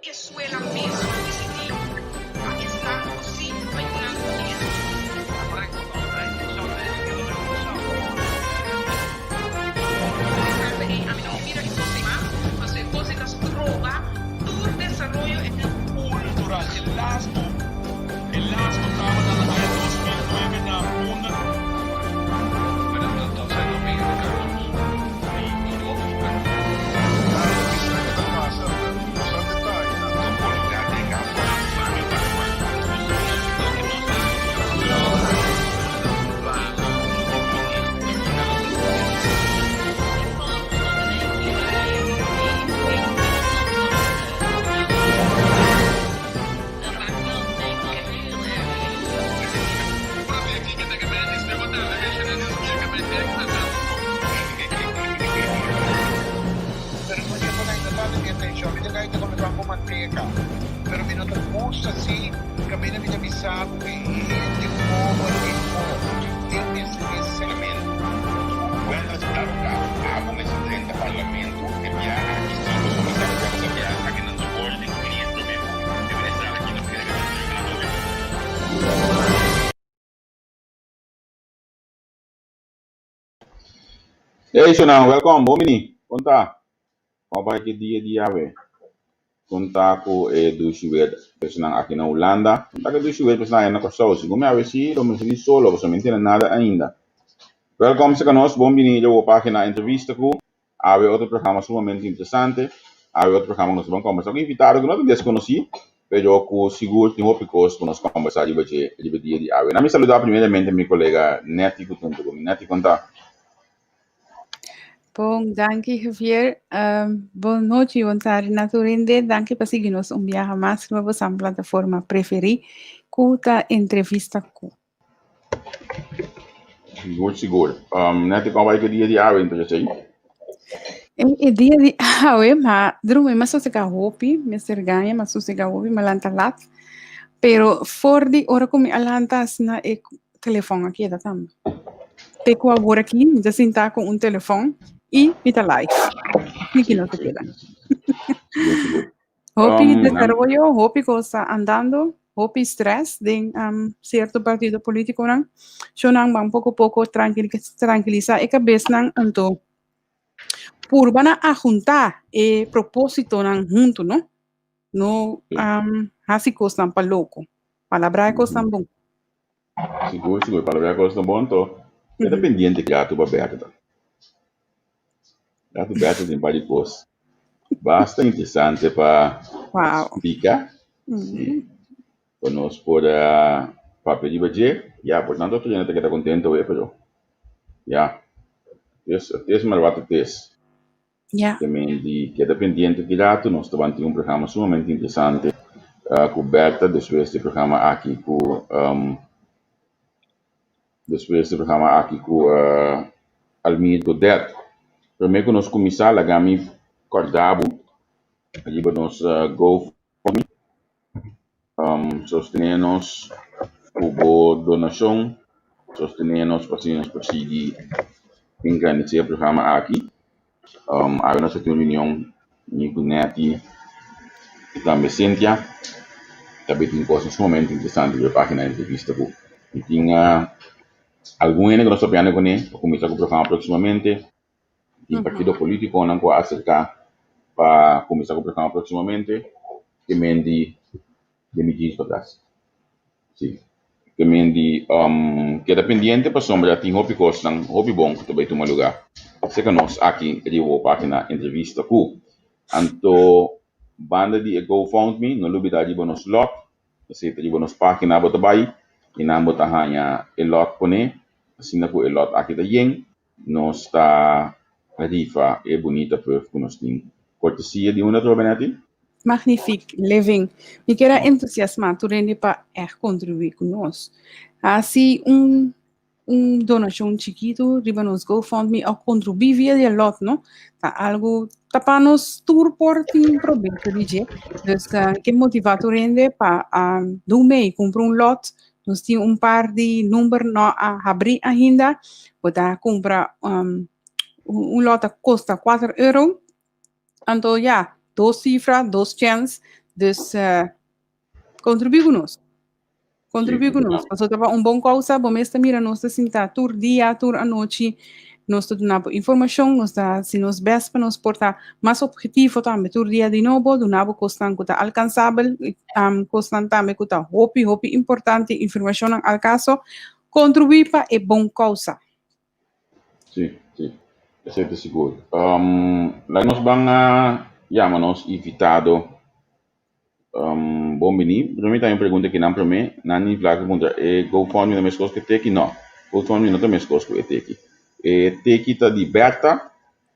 E suela mes lo disidí pa esnan ku sí pa yunan ku di e. Trata ei ami no mira e kos ei mas, pasobra e kos ei ta stroba tur desaroyo e. Cultural. E lasto e lasto tabata na aña 2009 na Punda. Maar dat dat zijn dan meer de keuzes die die landen kunnen Nan ta bisa ke ta pasa no sa detaye. Pero no e por ainda tanto mi atencion. Mi ta gaita come pan cu manteca. Pero mi no ta gusta si caminda mi ta bisa bo cu e hende pober rico tin mester e sentiment. Buen resultado claro. Abo mester drenta parlamento e biaha aki si pasobra mi sa cu bo ta biaha aki nan school den client prome cu e minister aki no kere cu nan prome cu. Hey Shonan, welkom, bon bini. Kon ta? Kon bai ki dia di awe? Kon ta ku e dushi weer personan aki na Hulanda? Kon ta ku e dushi weer personan aya na Kòrsou? Segun mi awe si lo mester di solo pasobra mi no tene nada ainda. Welkom serka nos, bon bini riba bo pagina Entrevista ku awe otro programa sumamente interesante. Awe otro programa ku nos ta ban kombersá ku invitado ku no ta deskonosí pero ku sigur tin hopi kos ku nos kombersá riba dje riba e dia di awe. Na mi saludá primeramente mi kolega Netty ku ta huntu ku mi. Netty kon ta? Bon, danki Javier. Bon nochi, bon tardi na tur hende. Danki pa sigui nos un biaha mas riba boso plataforma preferí ku ta Entrevista Ku. Sigur, sigur. Netty, kon bai ku e dia di awe entonces ei? E dia di awe, ma drumi, m'a sosegá hopi, mester gaña, m'a sosegá hopi, m'a lanta lat. Pero for di ora ku mi a lanta asina e telefòn a keda tambe. Te ku awor aki mi ta sinta ku un telefòn i mi ta live. Así no ta keda. Hopi desaroyo, hopi kos ta andando, hopi stress den sierto partido politikonan. Shownan ban poko poko trankilisá e kabesnan anto purba na ahuntá e propósitonan huntu, no? No hasi kosnan pa loko. Palabrá e kosnan bon. Sigur, sigur. Palabrá e kosnan bon, anto keda pendiente ki atu pa Bertha. Atu Bertha tin par di kos basta interesante pa splika. Si, pa nos por a papia riba dje. Ya, por tanto otro hende ta keda kontento awe, pero ya, es, es malwat es. También di keda pendiente ki rato nos ta ban tin un programa sumamente interesante cu Bertha despues di programa aki cu despues di programa aki cu Almir Godet. Prome cu nos cuminsa laga mi corda bo riba nos GoFundMe. Sostene nos cu bo donacion, sostene nos pa asina nos por sigui engrandece e programa aki. Awe nos a tin un reunion mi cu Netty y tambe Cynthia. Ta bay tin cosnan sumamente interesante riba e pagina di entrevista cu mi tin algun hende cu nos ta papiando cune pa cuminsa cu programa proximamente. Tin partido politiconan cu a acerca pa cuminsa cu programa proximamente ke men di den mi jeans patras si ke men di keda pendiente pasobra tin hopi cosnan hopi bon cu ta bay tuma lugar cerca nos aki riba bo pagina entrevista cu anto banda di e gofundme no lubida riba nos lot Esei ta riba nos página bo ta bai i nan bo ta haña e lòt pone. Asina ku e lòt aki ta yen, nos ta rifa e bunita pùf ku nos tin. Kortesia di unda atrobe, Netty? Magnifiek Living. Mi kier a entusiasmá tur hende pa ègt kontribuí ku nos. Hasi un un donashon chikitu riba nos GoFundMe òf kontribuí via di e lòt, no? Ta algu ta pa nos tur por tin probecho di dje. Dus ke motivá tur hende pa dun mei kumpra un lòt. Nos tin un par di number no a habrí ainda. Bo ta kumpra un lòt ta kosta kuater euro. Anto ya, dos sifra, dos chèns. Dus uh, kontribuí ku nos. Kontribuí ku nos. Pasobra ta pa un bon kousa, bo mes ta mira nos ta sinta tur dia, tur anochi, nos ta duna bo informashon, nos ta hasi nos bèst pa nos por ta mas objetivo tambe tur dia di nobo, duna bo kosnan ku ta alkansabel, kosnan tambe ku ta hopi, hopi importante, informashonnan al kaso. Kontribuí pa e bon kousa. Sí, sí, esei ta sigur. Laga nos ban a yama nos invitado Bon bini. Promé mi ta haña un pregunta kinan promé. Nan ni Vlak a puntra e GoFundMe ta meskos ku e teki? No, GoFundMe no ta meskos ku e teki. E teki ta di Bertha,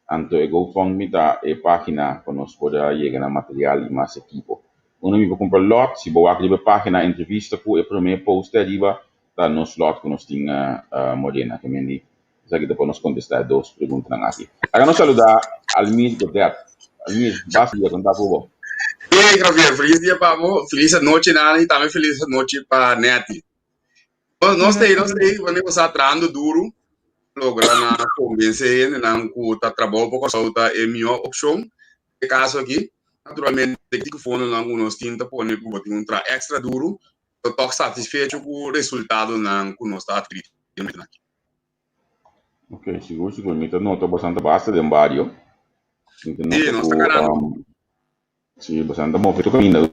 anto e GoFundMe ta e página pa nos por a yega na material i mas ekipo. Unda mi por kumpra lòt, si bo wak riba e página entrevista ku e promé post te ariba ta nos lòt ku nos tin Morena. Ke men di esaki ta pa nos kontestá e dos preguntanan aki. Laga nos saludá Almir Godet. Almir, basta dia, kon ta ku bo? Hey Javier, felis dia pa bo, felis anochi Nani, tambe felis anochi pa Netty. Nos, nos tei, nos tei, wanneer bo sa trahando duru, logra na konvense hendenan ku ta trabou pa Kòrsou ta e mihó opshon. E kaso aki, naturalmente, ku fondonan ku nos tin ta pone ku bo tin un traha èkstra duru, pero tòg satisfecho ku resultadonan ku nos ta atkirí den momentu aki. Ok, sigur, sigur. Mi ta nota bastante basta den bario. Mi ta Sí, nota nos ta ku, ganando. sí, bastante move tur kaminda.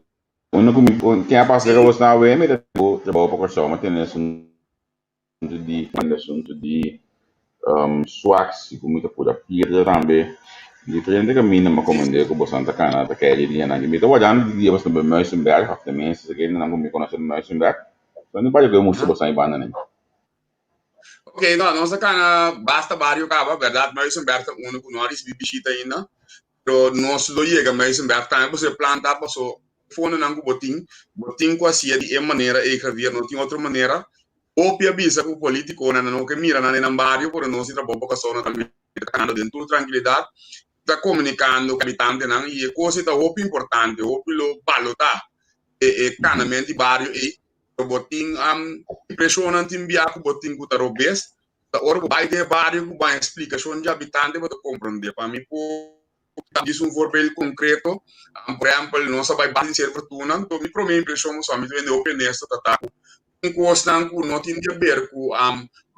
Uno ku mi, ken a pasa Sí, ku bo sta awe, mi ta trabou pa Kòrsou, mi a tene asuntu di, asuntu di swaks ku mi ta pura pierde tambe. Diferente kaminda mi a komende ku boso ta kana ta kei di dianan. Mi ta wardando di dia boso ta bai Muizenberg, òf tenminste esaki ku mi konosé Muizenberg. So mi bario ku e mustra boso ei banda nen. Ok, no, nos a kana basta bario kaba, bèrdat Muizenberg ta uno ku no a risibí bishita ainda, pero nos lo yega Muizenberg tambe pasobra e plan ta paso fondonan ku bo tin, bo tin ku hasié di e manera ei Javier, no tin otro manera. Hopi a bisa ku politikonan no ke mira nan den nan bario, pero nos di trabou pa Kòrsou naturalmente ta kanando den tur trankilidat, ta komunikando ku habitantenan i e kos ei ta hopi importante, hopi lo balotá e e kanament di bario ei. Pero bo tin impreshonnan tin bia ku bo tin ku ta robes. Ta ora bo bai den e bario ku bai splikashon di habitante bo ta komprondé. Pa mi por djis un voorbeeld konkreto, por ehèmpel nos a bai banda di Ser Fortuna, anto mi promé impreshon pasobra mi ta bende hopi honesto ta ta ku un kosnan ku no tin di aber ku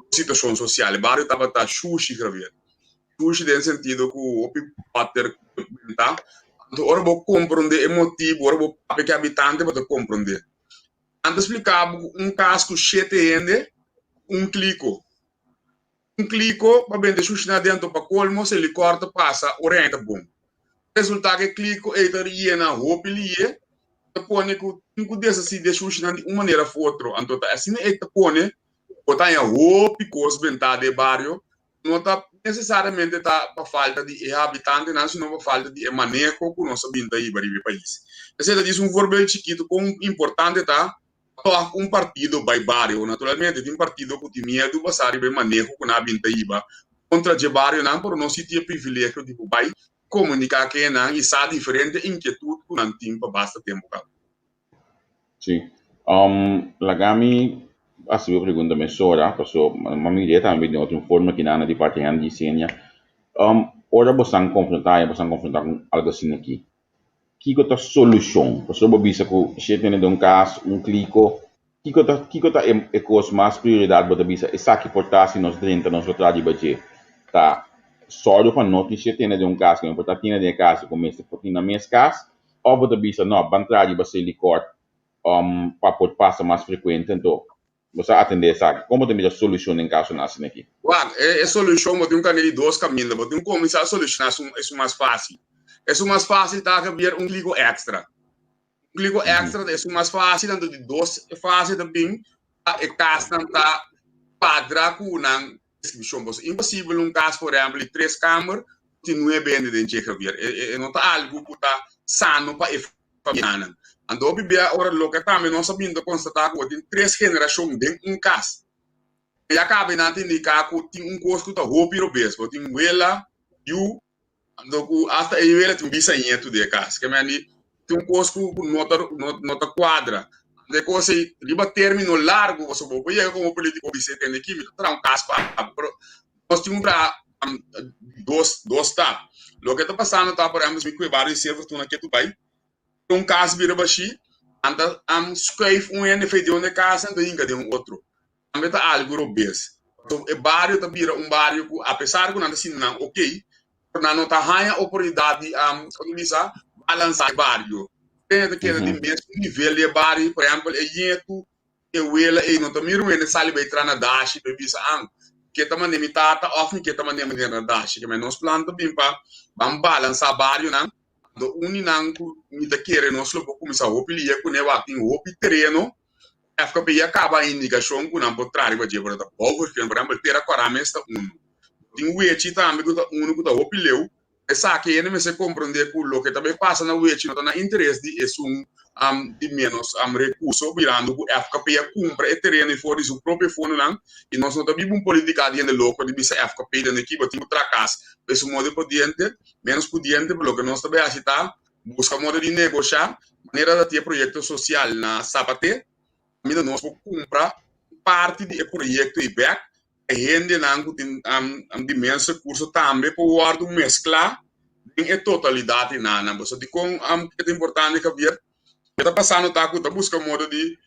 situashon sosial. E bario tabata shushi Javier. Shushi den sentido ku hopi water benta. Anto ora bo komprondé e motibu, ora bo papia ku e habitante bo ta komprondé. Nan ta splika bo ku un kas ku shete hende, un kliko. Un kliko pa bende shushi na dentro pa kolmo selikor ta pasa ora hende ta bon. Resulta ku e kliko ei ta yena hopi liye, ta pone ku tin ku deshasí di e shushinan di un manera òf otro. Anto ta asina ei ta pone bo ta haña hopi kos bentá den e bario no ta necesariamente ta pa falta di e habitantenan, sino pa falta di e maneho ku nos a bin ta hiba riba e pais. Esei ta djis un voorbeeld chikitu kon importante ta pa tòg un partido bai bario. Naturalmente tin partido ku tin miedu basá riba e maneho ku nan a bin ta hiba kontra dje barionan, pero nos si tin e privilegio di por bai komuniká ku nan i sa diferente inkietut ku nan tin pa basta tempu kaba. Sí. Laga mi hasi bo pregunta mesora, paso mi mira tambe den otro forma kinan di parti hende di Senia. Ora bo esnan konfrontá i bo esnan konfrontá ku algu asina aki, kiko ta solushon? Paso bo bisa ku si e tene den un kas, un kliko, kiko ta kiko ta e kos mas prioridat bo ta bisa esaki por ta si nos drenta nos lo traha riba dje? Ta sòru pa no tin si e tene den un kas, ku no por ta tene den e kas ku mester por tin na mes kas? Of bo ta bisa, no, ban traha riba Selikort pa por pasa mas frekuente, anto bo sa atendé esaki. Kon bo ta mira solushon den kasonan asina aki? Wak, e solushon bo tin un kambia di dos kaminda. Bo tin kuminsá solushoná esun mas fásil. Esun mas fásil ta haber un kliko èkstra. Un kliko èkstra ta esun mas fásil, anto di dos fase ta bin pa e kasnan ta kuadra ku nan deskripshon. Pasobra imposibel un kas, por ehèmpel, di tres kamer tin nuebe hende den dje, Javier. E no ta algu ku ta sano pa e famianan. Anto hopi bia ora loke tambe nos a bin ta konstatá ku tin tres generashon den un kas. Ya kabe nan ta indiká ku tin un kos ku ta hopi robes. Bo tin wela, yu, anto ku asta e wela tin un bisañetu den e kas. Ke men di tin un kos ku no ta no ta kuadra. Anto e kos ei riba término largu pasobra bo por yega komo polítiko bisa e tende aki mi ta traha un kas pa bo pero nos tin un traha dos dos stap. Loke ta pasando ta por ehempel si mi ku e bario di Silverstone aki a Dubai. Un kas bira bashí, nan ta skuif un hende fei di un e kas nan ta hinka den un otro. Tambe ta algu robes. Pasobra e bario ta bira un bario ku apesar ku nan ta sinti nan okey, pero nan no ta haña oportunidat di komo bisa, balansá e bario. Hende ta keda di mes nivel di e bario, por ehèmpel e ñetu E wela ei no ta mira un hende sali bai tra na dashi pa e bisa, An, ke ta manda mi tata òf mi ke ta manda mi na dashi? Ke nos plan ta bin pa ban balansá barionan, anto un di nan ku mi ta kere nos lo por kuminsá hopi lia kuné wak tin hopi tereno, FKP ya kaba a indikashon ku nan por tra riba dje, pero ta bouwvergunning, por ehèmpel Tera Kòrá mes ta unu. Tin Wechi tambe ku ta unu ku ta hopi leu, Esaki hende mester komprondé ku loke ta bay pasa na Wechi no ta na interes di esun di ménos rekurso, mirando ku FKP a kumpra e tereno i for di su propio fondonan i nos no ta biba un politika di hende loko di bisa FKP den aki bo tin ku traha kas pa esun modo pudiente, ménos pudiente, pero loke nos ta bay hasi ta buska modo di negoshá manera ta tin e proyekto sosial na Sapaté kaminda nos por kumpra parti di e proyekto ei bèk E hendenan ku tin di menos rekurso tambe por wòrdu mesklá den e totalidat di nan. Pasobra dikon e ta importante, Javier? Ke ta pasando ta ku ta buska modo di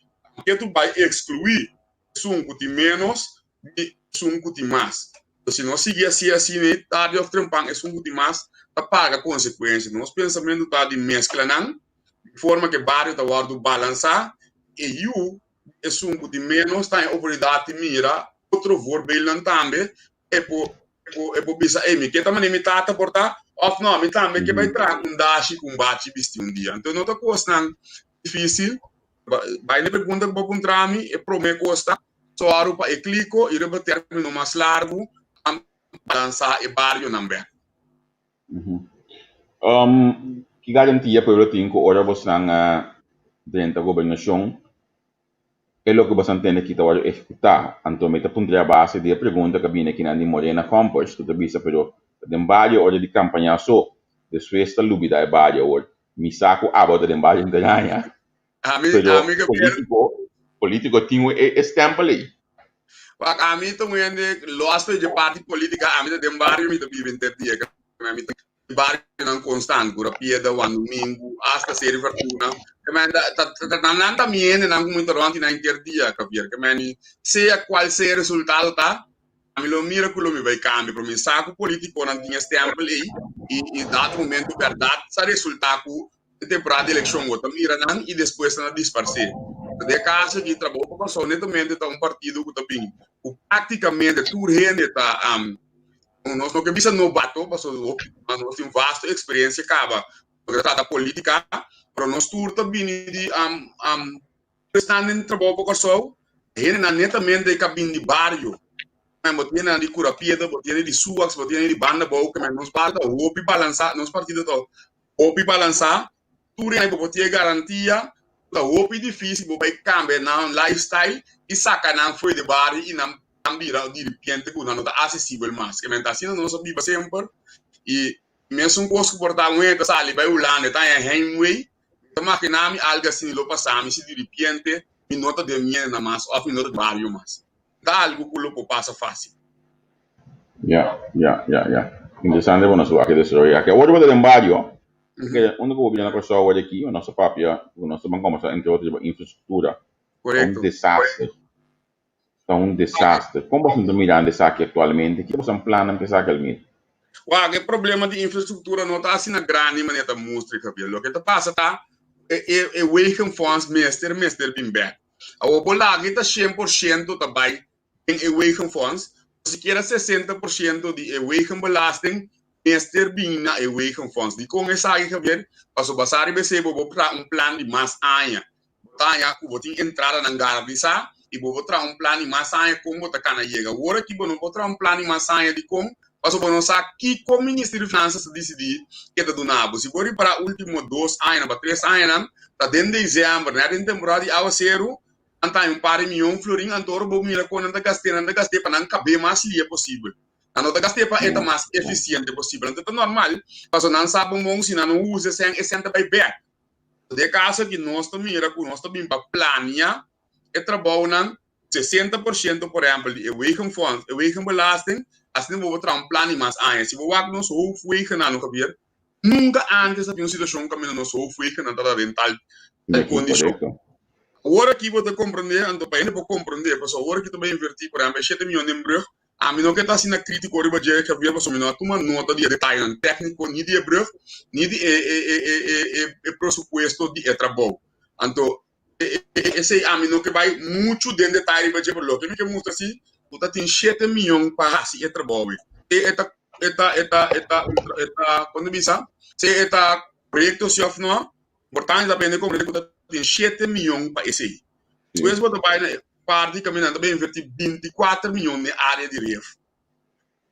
ke tu bai ekskluí esun ku tin ménos di esun ku tin mas. Si nos sigui hasi asina tardi òf trempan esun ku tin mas ta paga konsekuensia. Nos pensamentu ta di meskla nan di forma ku e bario ta wòrdu balansá e yu esun ku tin ménos ta e oportunidat di mira otro voorbeelden tambe e por e por bisa ey mi ke ta manera mi tata por ta òf no mi tambe ke bai traha un dashi ku un bachi bisti un dia. Anto no ta kosnan difísil. Bai na e pregunta ku bo a puntra mi e promé kos ta sòru pa e kliko i riba término mas largu a balansá e barionan bèk. Ki garantia pueblo tin ku ora bosnan a drenta gobernashon e loke bosan tende aki ta wòrdu ehekutá? Anto mi ta puntra a base di e pregunta ku a bini akinan di Morena Gompers ku ta bisa pero ta den bario ora di kampaña so, despues ta lubida e bario awor. Mi sa ku abo ta den bario henter aña, pero politico politico tin e stempel ei. Wak, ami ta un hende los di dje parti politica, ami ta den bario mi ta biba henter dia, ami ta den barionan constant, Cura Piedra, Juan Domingo, hasta Seri Fortuna, nan ta mi hendenan ku mi ta rond nan henter dia, Javier, sea cual sea e resultado ta, ami lo mira ku lo mi bai kambia, pero mi sa ku politiconan tin e stempel ei i dado momento berdad sa resulta ku e temporada di elekshon bo ta mira nan i despues nan a disparsé. Den e kaso aki Trabou pa Kòrsou netamente ta un partido ku ta bin ku praktikamente tur hende ta nos no ke bisa nobato pasobra nos tin vasto eksperensia kaba loke ta trata politika pero nos tur ta bini di esnan den Trabou pa Kòrsou hendenan netamente ka bin di bario bo tin hendenan di Kura Piedra bo tin hende di Suaks bo tin hende di Banda Bou nos partido ta hopi balansá nos partido ta Hopi balansá, tur hende bo por tin e garantia ku ta hopi difísil bo bai kambia nan lifestyle i saka nan fo'i di bario i nan bira diripiente ku nan no ta asesibel mas. Kementa asina nos a biba semper i mesun kos ku por ta un hende ta sali bai Hulanda e ta haña heimwee, mi ta maginá mi algu asina lo pasa mi si diripiente mi no ta den mi hendenan mas òf mi no ta den bario mas. Ta algu ku lo por pasa fásil. Ya, ya, ya, ya. Interesante bo nos wak e desaroyo aki. Awor bo ta den bario, ke unda ku bo bira na Kòrsou awor aki, nos ta papia, ku nos ta ban kòmbersá entre otro riba infrastruktura. Ta un desaster. Ta un desaster. Kon boso ta mirando esaki aktualmente? Ke boso plannan pa esaki Almir? Wak, e problema di infrastruktura no ta asina grandi manera ta mustra, Javier. Loke ta pasa ta e e wegenfonds mester mester bin bèk. Awor bo laga i ta 100% ta bai den e wegenfonds, sikiera 60% di e wegenbelasting mester bin na e wegenfonds. Dikon esaki, Javier? Pasobra basá riba esei bo por traha un plan di mas aña. Bo ta haña ku bo tin entradanan garantisa i bo por traha un plan di mas aña kon bo ta kana yega. Awor aki bo no por traha un plan di mas aña. Dikon? Pasobra bo no sa kiko Minister di Finansas ta disidí ke ta duna bo. Si bo ripará último dos añanan pa tres añanan, ta den desèmber, nèt den temporada di awaseru, nan ta haña un par di miyon florin, anto ora bo mira kon nan ta gast'é, nan ta gast'é pa nan kab'é mas lia posibel. Nan no ta gast'é pa e ta mas efisiente posibel. Anto ta normal, pasobra nan sa bon bon si nan no usa e sèn, e sèn ta bai bèk. Den e kaso aki nos ta mira ku nos ta bin pa plania e trabounan 60% por ehèmpel di e wegenfonds, e wegenbelasting, asina bo por traha un plan di mas aña. Si bo wak nos hoofdwegennan, Javier. Nunka antes a tin un situashon kaminda nos hoofdwegennan tabata den tal kondishon. Awor aki bo ta komprendé, anto pa hende por komprendé, pasobra awor aki ta bai invertí por ehèmpel shete mion den brùg, ami no ke ta asina krítiko riba dje, Javier, pasobra mi no a tuma nota di e detayenan tékniko ni di e brùg ni di e presupuesto di e trabou. Anto esei ami no ke bai muchu den detaye riba dje, pero loke mi ke mustra si ku ta tin shete mion pa hasi e trabou ei. E ta e ta e ta e ta e ta kon ta bisa? Si e ta proyekto si òf no, importante ta pende komprende ku ta tin shete mion pa esei. Despues bo ta bai na e parti kaminda nan ta bai invertí 24 mion den área di ref.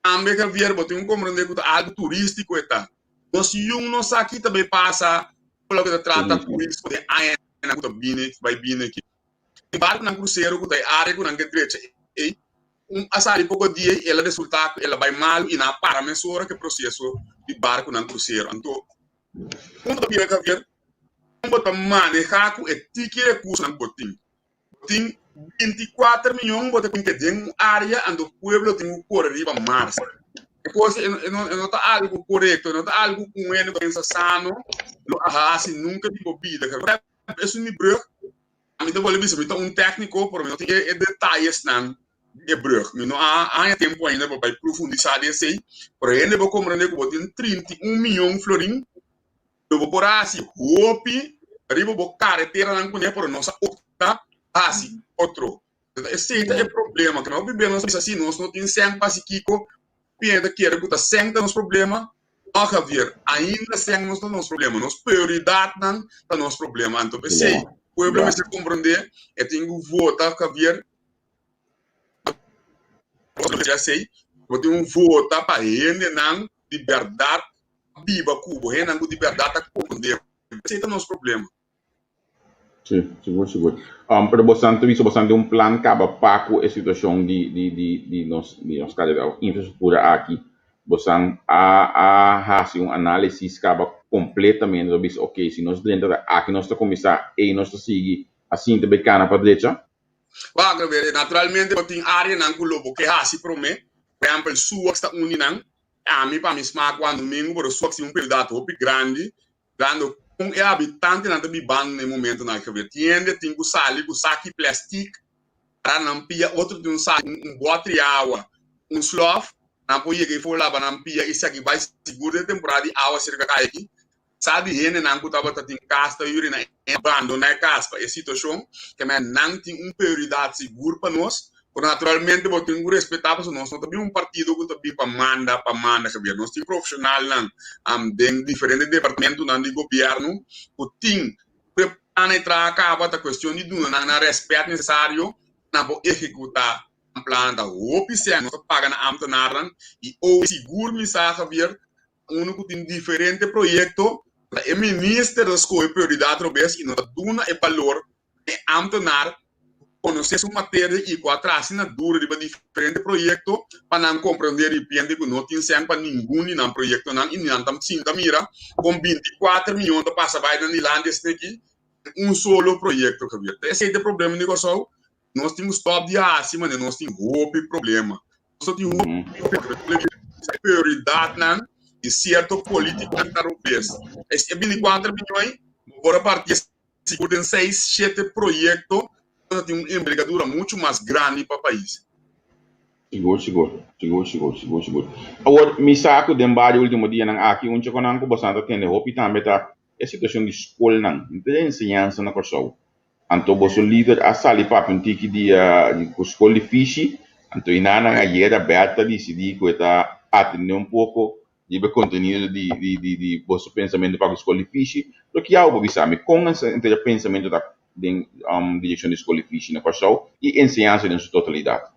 Tambe Javier bo tin ku komprende ku ta algu turístiko e ta. Nos yun no sa ki ta bai pasa ku loke ta trata turismo den añanan ku ta bini bai bini aki. Tin barkunan krusero ku ta e área ku nan ke drecha ei un a sali poko dia i el a resultá ku el a bai malu i nan a para mesora ku e proseso di barkunan krusero. Anto kon ta bira Javier? Kon bo ta manehá ku e tiki rekursonan ku bo tin? Bo tin 24 miyon bo ta tin ke den un área anto pueblo tin ku kore riba mars. E kos e no ta algu korekto, e no ta algu ku un hende ku pensa sano lo a hasi nunka di bo bida. Esun di brug, ami ta bolbe bisa mi ta un tékniko pero mi no tin e detayesnan di e brug. Mi no a haña tempu ainda pa bai profundisá di esei, pero hende bo komprendé ku bo tin 31 miyon florin Lo bo por hasi hopi riba bo kareteranan kuné, pero nos a opta hasi otro. Esei ta e problema, ku hopi bes nos ta bisa si nos no tin sèn pa hasi kiko, hopi hende ta kere ku ta sèn ta nos problema. No Javier, ainda sèn no ta nos problema, nos prioridatnan ta nos problema. Anto p'esei pueblo mester komprondé e tin ku vota Javier, bo tin un vota pa hendenan di bèrdat biba ku bo, hendenan ku di bèrdat ta komprondé bo. Esei ta nos problema. Sí, sigur, sigur. Um, pero bosan ta bisa bosan tin un plan kaba pa ku e situashon di di di di nos di nos kare infrastruktura aki. Bosan a a hasi un análisis kaba kompletamente ta bisa ok si nos drenta ta aki nos ta kuminsá ei nos ta sigui asin ta bai kana pa drecha. Wak, naturalmente bo tin áreanan ku lo bo ke hasi promé. Por ehèmpel, Suwaks ta un di nan. Ami pa mi smaak wak domingo, pero Suwaks tin un prioridat hopi grandi, mirando kon e habitantenan ta bibando na e momentonan aki. Pasobra tin hende tin ku sali ku saki plèstik para nan pia, otro tin un saki, un bòter di awa, un slòf, nan por yega ei for laba nan pia i saki bai sigur den temporada di awa serka kai aki. Sa di hendenan ku tabata tin kas ta yuri na e bandoná e kas pa e situashon, ke men nan tin un prioridat sigur pa nos, pero naturalmente bo tin ku respetá pasobra nos no ta bin un partido ku ta bin pa manda pa manda Javier. Nos tin profeshonalnan den diferente departamentunan di gobièrnu ku tin ku e plan e traha kaba, ta kuestion di duna nan nan rèspèt nesesario pa nan por ehekutá nan plan. Ta hopi sèn nos ta paga na ámtenarnan i oe sigur mi sa Javier Unu ku tin diferente proyekto, ta e minister ta skohe prioridat robes i no ta duna e balor na e ámtenar ku konosé su materia i ku a traha asina duru riba diferente proyekto pa nan komprondé ripiente ku no tin sèn pa ningun di nan proyektonan i nan ta sinta mira kon 24 miyon ta pasa bai nan dilanti esei aki den un solo proyekto. Javier, ta esei ta e problema di Kòrsou. Nos tin ku stòp di hasi manera nos tin hopi problema. Nos ta tin hopi problema. Prioridatnan di sierto polítikonan ta robes. E 24 miyon ei bo por a parti sigur den seis, shete proyekto ku ta tin un envergadura muchu mas grandi pa pais. Sigur, sigur. Sigur, sigur, sigur, sigur. Awor, mi sa ku den bario ultimo dianan aki un chokonan ku bosan ta tende hopi tambe ta e situashon di skolnan, henter e enseñansa na Kòrsou. Anto boso lider a sali papia un tiki di ku skol di fishi, anto i nan ayer a Bert a disidí ku e ta atendé un poko riba e kontenido di di di di boso pensamentu pa ku skol di fishi. Lo ki awe bo bisa mi kon henter e pensamentu ta den direkshon di skol di fishi na Kòrsou i enseñansa den su totalidat?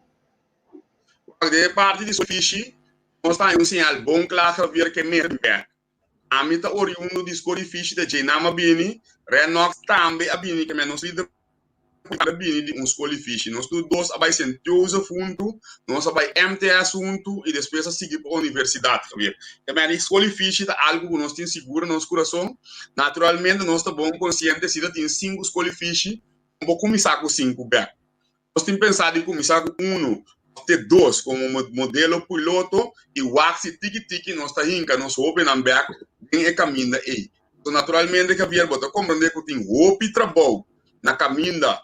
Den e parti di skol di fishi nos ta haña un señal bon kla Javier ke mester bèk. Ami ta oriundo di Skol di Fishi ta djei nam a bini, Rennox tambe a bini keme nos lider tambe a bini di un Skol di Fishi. Nos tur dos a bai Sint Joseph huntu, nos a bai MTS huntu i despues a sigui pa universidat. Javier. Keme di Skol di Fishi ta algu ku nos tin sigur na nos kurason. Naturalmente nos ta bon konsiente si ta tin sinku Skol di Fishi, no por kuminsá ku sinku bèk. Nos tin pensá di kuminsá ku unu òf te dos komo modelo piloto i wak si tiki tiki nos ta hinka nos hóbennan bèk. Den e kaminda ei. So naturalmente Javier bo ta komprendé ku tin hopi trabou na kaminda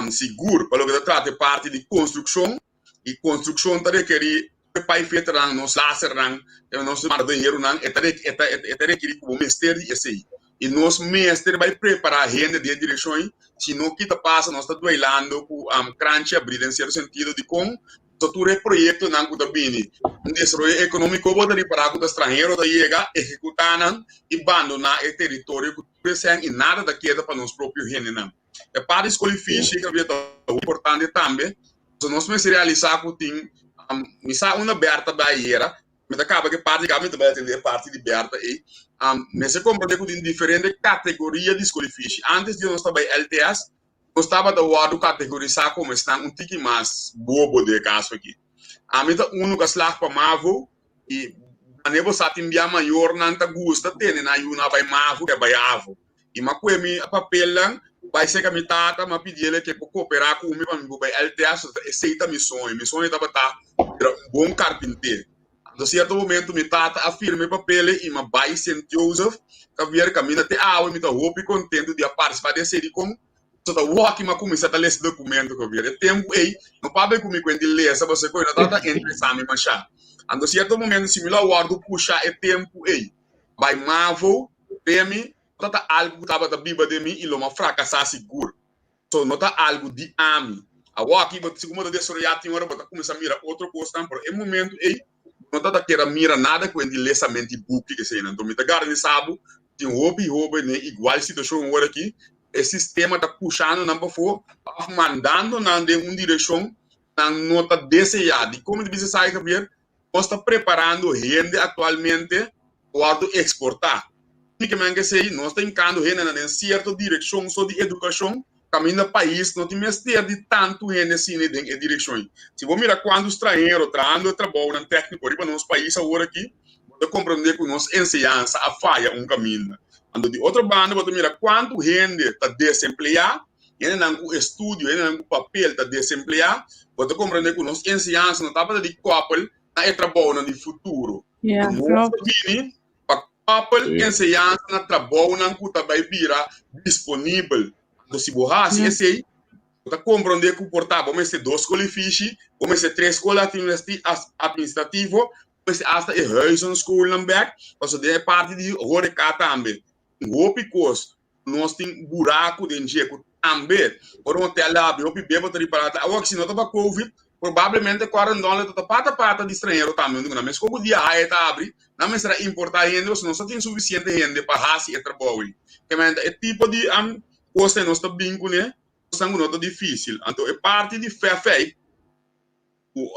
sigur pa loke ta trata e parti di konstrukshon i konstrukshon ta rekerí e paifeternan, nos lasernan, nos mardenheronan e ta e ta rekerí ku bo mester di esei i nos mester bai prepará hende den e direkshon ei si no kita pasa nos ta dueilando ku kranchi abrí den sierto sentido dikon So tur e proyektonan ku ta bini, un desaroyo ekonómiko bo ta ripará ku ta stranhero ta yega, ehekutá nan i bandoná e teritorio ku tur esèn i nada ta keda pa nos propio hendenan. E parti di skol i fishi kabia ta hopi importante tambe, pasobra nos mester realisá ku tin, mi sa unda Bertha bai ayera, mi ta kaba ku e parti kaba mi ta bai atendé e parti di Bertha ei, mester komprendé ku tin diferente kategoria di skol i fishi. Antes di nos ta bai LTS, Nos tabata wòrdu kategorisá komo esnan un tiki mas bobo den e kaso aki. Ami ta unu ku a slag pa Mavo i manera bo sa tin bia mayornan ta gusta tene nan yunan a bai Mavo ke a bai Avo. I m'a kue mi papelnan bai serka mi tata, m'a pidi el ke por koperá ku mi pa mi por bai LTS, pasobra esei ta mi soño. Mi soño tabata bira un bon karpinté. Anto sierto momento mi tata a firma e papel i m'a bai Sint Joseph Xavier kaminda te awe mi ta hopi kontentu di a partisipá den esei dikon pasobra ta woki m'a kuminsá ta lesa dokumento Xavier. E tempu ei no papia ku mi kuenti lesa pasobra koe no tabata interesá mi mashá. Anto sierto momento si mi lo a wòrdu pushá e tempu ei bai mavo den mi no tabata algu ku tabata biba den mi i lo m'a frakasá sigur. So no ta algu di ami. Awor aki bo segun bo ta desaroyá tin ora bo ta kuminsá mira otro kosnan pero e momentu ei bo no ta ta keda mira nada ku hende lesamenti buki eseinan. Enton mi ta garantisá bo tin hopi hoben den igual situashon awor aki e sistema ta pushando nan pafó òf mandando nan den un direkshon nan no ta deseá. Dikon mi ta bisa esaki Javier? Nos ta preparando hende aktualmente pa wòrdu eksportá. Únikamente esei, nos ta hinkando hendenan den sierto direkshon so di edukashon, kaminda pais no tin mester di tantu hende asina den e direkshon ei. Si bo mira kuantu stranhero trahando e trabounan tékniko riba nos pais awor aki, bo ta komprendé ku nos enseñansa a faya un kaminda. Anto di otro banda bo ta mira kuantu hende ta desempleá, Hendenan ku estudio, hendenan ku papel ta desempleá. Bo ta komprendé ku nos enseñansa no tabata di kòpel na e trabounan di futuro. Ja, Nos klopt. ta bini pa kòpel Sí. enseñansa na trabounan ku ta bai bira disponibel. Anto si bo hasi Ja. esei, bo ta komprendé ku por ta bo mester dos skol di fishi, bo mester tres skol administrativo, bo mester asta e huishoudenschoolnan bèk, pasobra den e parti di horeca tambe. Hopi kos Nos tin buraku den dje ku tambe ora un hotel a habri hopi bebo ta ripará ta awor si no ta pa covid probablemente Corendon lo ta pata pata di stranhero tambe nan mes koku dia Hyatt a habri nan mester a importá hende pasobra nos no tin sufisiente hende pa hasi e trabou ei. Kementa e tipo di kos ei nos ta bin kuné kosnan ku no ta difísil. Anto e parti di fèfèi. Ku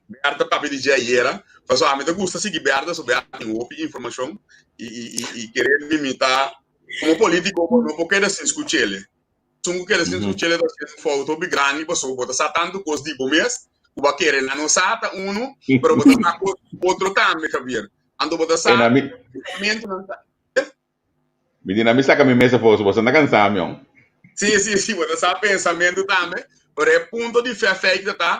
Bertha papia di dje ayera, pasobra ami ta gusta sigui Bertha, so Bertha tin hopi informashon i i i i kere mi mi ta komo politiko bo no por keda sin skuch'ele. Esun ku keda sin skuch'ele ta hasiendo un fout hopi grandi pasobra bo ta sa tantu kos di bo mes ku bo a kere nan no sa ta unu, pero bo ta sa kos di otro tambe Javier. Anto bo ta sa pensamentunan ta. Mi di na mi saka mi mes afó, so boso no ta kansa mi on. Sí, sí, sí, bo ta sa pensamentu tambe, pero e punto di Fefeik ta ta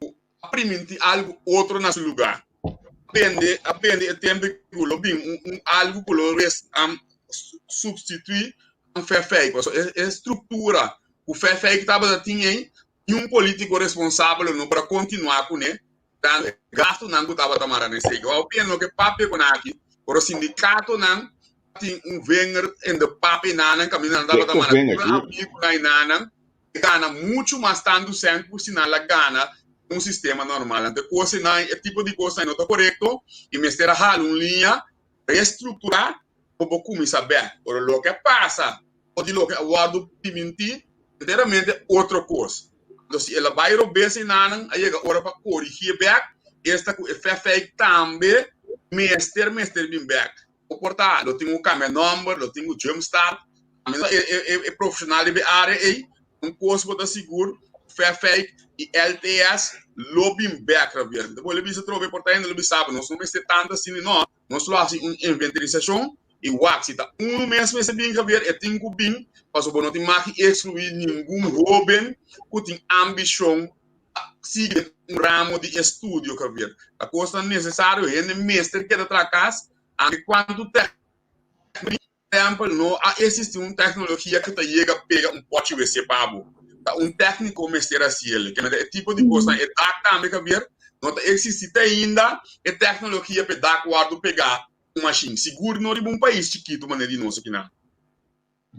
ku a primintí algu otro na su lugá. A bende, a bende e tempu ku lo bin un, un algu ku lo res, um, substituí un Fefeik. Pasobra e, e struktura ku Fefeik tabata tin ei, niun polítiko responsabel lo no por a kontinuá kuné, Tantu e gastunan ku tabata mara na esei. Wou pia no ke papia ku nan aki, pero sindikatonan tin un vinger in de pap e nanan kaminda nan tabata mara tur amigunan e nanan e gana muchu mas tantu sèn ku si nan la gana un sistema normal. Anto e kos einan, e tipo di kosnan no ta korekto i mester a hala un liña restrukturá pa bo kuminsá bèk. Pero loke a pasa for di loke a wòrdu primintí enteramente otro kos. Anto si el a bai robes enanan a yega ora pa korigié bèk, esta ku e fèfèik tambe mester mester bin bèk. Bo por ta lo tin ku kambia nòmber, lo tin ku jumpstart. Ami no ta e profeshonal riba e área ei, un kos bo ta sigur, fèfèik i LTS lo bin bèk Javier. Mi ta bolbe bisa atrobe por ta hende lo bisa bo nos no mester tantu asina no. Nos lo hasi un inventerisashon i wak si ta unu mes mester bin Javier e tin ku bin pasobra bo no tin mag di ekskluí ningun hóben ku tin ambishon pa sigui den un ramo di estudio Javier. Ta kosnan nesesario hende mester keda traha kas anke kuantu. Ehèmpel, no a eksistí un teknologia ku ta yega pega un pòchi wc pa bo. Ta un tèkniko mester hasi el. Kende e tipo di kosnan, e dak tambe, Javier, no ta eksistí te ainda e teknologia pa e dak wòrdu pegá ku un mashin. Sigur no riba un pais chikitu manera di nos akinan.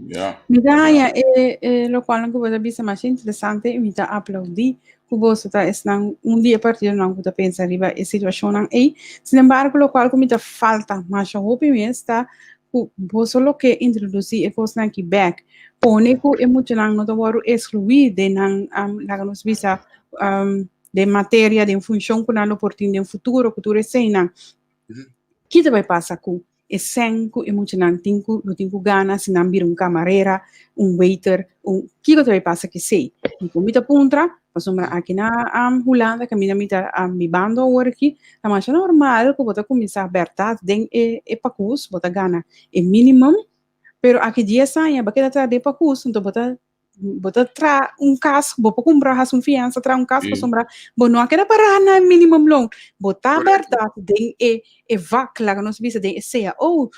Ja. Mi ta haña e, e lokualnan ku bo ta bisa masha interesante i mi ta aplaudí ku boso ta esnan un di e partidonan ku ta pensa riba e situashonnan ei. Sin embargo, lokual ku mi ta falta masha hopi mes ta ku boso lo ke introdusí e kosnan aki bèk. Pone ku e muchanan no ta wòrdu eskluí den nan, laga nos bisa, den materia, den funshon ku nan lo por tin den futuro ku tur eseinan. Ki ta bai pasa ku e sèn ku e muchanan tin ku lo tin ku gana si nan bira un kamarera, un waiter, un kiko ta bai pasa ku esei? Dikon mi ta puntra? Pasobra aki na Hulanda kaminda mi ta bibando awor aki, ta masha normal ku bo ta kuminsá bèrdat den e e pakus, bo ta gana e minimum, pero aki dies aña bo a keda traha den e pakus, anto bo ta bo ta traha un kas, bo por kumpra hasi un fiansa traha un kas pasobra bo no a keda pará na e minimumloon. Bo ta bèrdat den e e vak, laga nos bisa den e cao,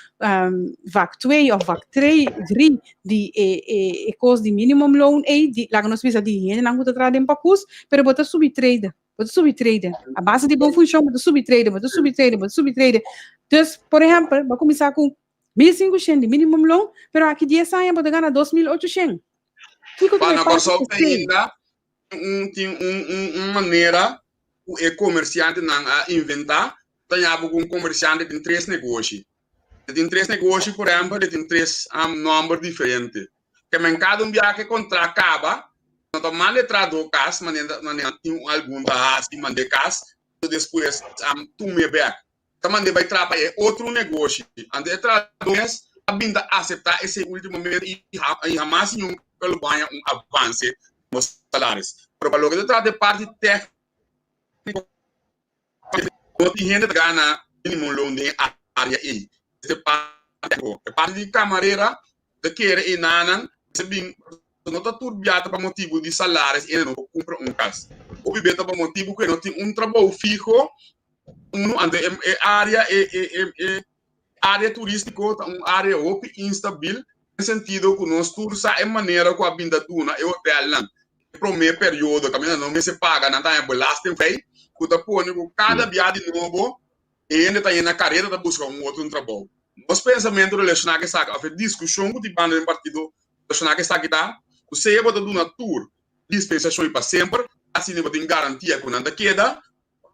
vak twee òf vak tre, drie di e e e kos di minimumloon ei, di laga nos bisa di hendenan ku ta traha den pakus, pero bo ta subi trede, bo ta subi trede. A base di bo funshon bo ta subi trede, bo ta subi trede, bo ta subi trede. Dus, por ehèmpel, bo a kuminsá ku 1500 di minimumloon, pero aki dies aña bo ta gana 2800. Kiko ta Pa e na pasa Kòrsou ku te esei? ainda un tin un un un manera ku e komersiantenan a inventá, ta ña bo ku un komersiante tin tres negoshi. E tin tres negoshi, por ehèmpel, e tin tres nòmber diferente. Ke men kada un biaha ku e kontrakt kaba, no ta manda e trahadó kas, manera manera tin algun ta hasi, mand'é kas, despues tum'é bèk. ta mand'é bai traha pa e otro negoshi. Anto e trahadó mes a bin ta aseptá esei últimamente i hamas i nunka lo baña un avanse den bo salaris. Pero pa loke ta trata e parti tékniko, no tin hende ta gana minimum loon den e área ei. E parti tékniko. E parti di kamarera ta kere e nanan mester bin no ta tur bia ta pa motibu di salaris e no por kumpra un kas. Hopi bia ta pa motibu ku e no tin un trabou fiho Unu anto e e área e e e e área turístiko ta un área hopi instabil den sentido ku nos tur sa e manera ku a bin ta duna e hotelnan e promé periodo kaminda nan no mester paga nan ta haña belastingvrij ku ta pone ku kada bia di nobo e hende ta yena kareta ta buska un otro trabou. Nos pensamentu relashoná ku esaki òf e diskushon ku tin banda den partido relashoná ku esaki ta ku sea bo ta duna tur dispensashon i pa semper asina bo tin garantia ku nan ta keda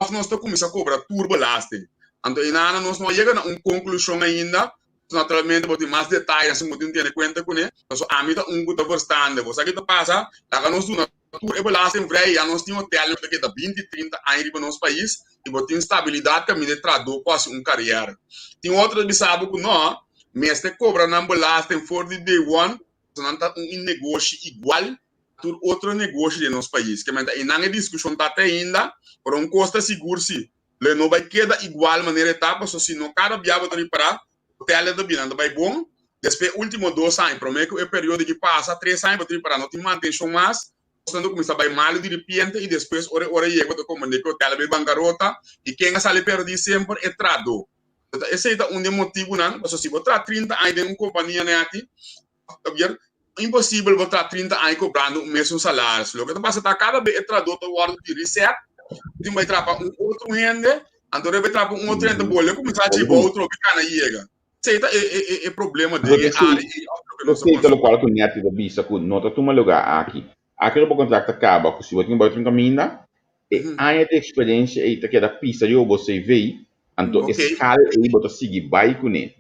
Of nos ta kuminsá kobra tur belasting. Anto einana nos no a yega na un konklushon ainda. Naturalmente bo tin mas detayenan si bo tin tene kuenta kuné. Pasobra ami ta un ku ta verstande. Bo sa ki ta pasa? Laga nos duna tur e belasting vrij. Ya nos tin hotelnan ku ta keda binti, trinta aña riba nos pais i bo tin stabilidat kaminda e trahadó por hasi un kariera. Tin otro ta bisa bo ku no, mester kobra nan belasting for di day one pasobra nan ta un negoshi igual tur otro negoshi den nos pais. Ke menta einan e diskushon ta te ainda, pero un kos ta sigur si, lo e no bai keda igual manera e ta, paso si no kada bia bo ta ripará, hotelnan ta bira, nan ta bai bon, despues e ultimo dos aña, promé ku e periodo aki pasa, tres aña bo ta ripará no tin mantenshon mas, kosnan ta kuminsá bai malu di ripiente i despues ora e ora yega bo ta komprendé ku e hotel a bai bankarota i ken a sali pèrdí semper? E trahadó. Esei ta un di e motibunan, paso si bo traha 30 aña den un kompania nèti, Imposibel bo traha 30 aña cobrando un mesun salaris. Loke ta pasa ta cada bes e trahador ta wordo di reset, tin bai traha pa un otro hende, anto ora e bai traha pa un otro hende bolbe cuminsa haci bo otro loke cana yega. Esey ta e e e problema den e área ey of loke nos ta Esey ta locual cu Netty ta bisa cu no ta tuma lugar aki. Aki ora bo contract ta caba cu si bo tin bai otro caminda, e aña di experiencia ey ta keda pisa riba bo CV, anto e schaal ey bo ta sigui bai cune.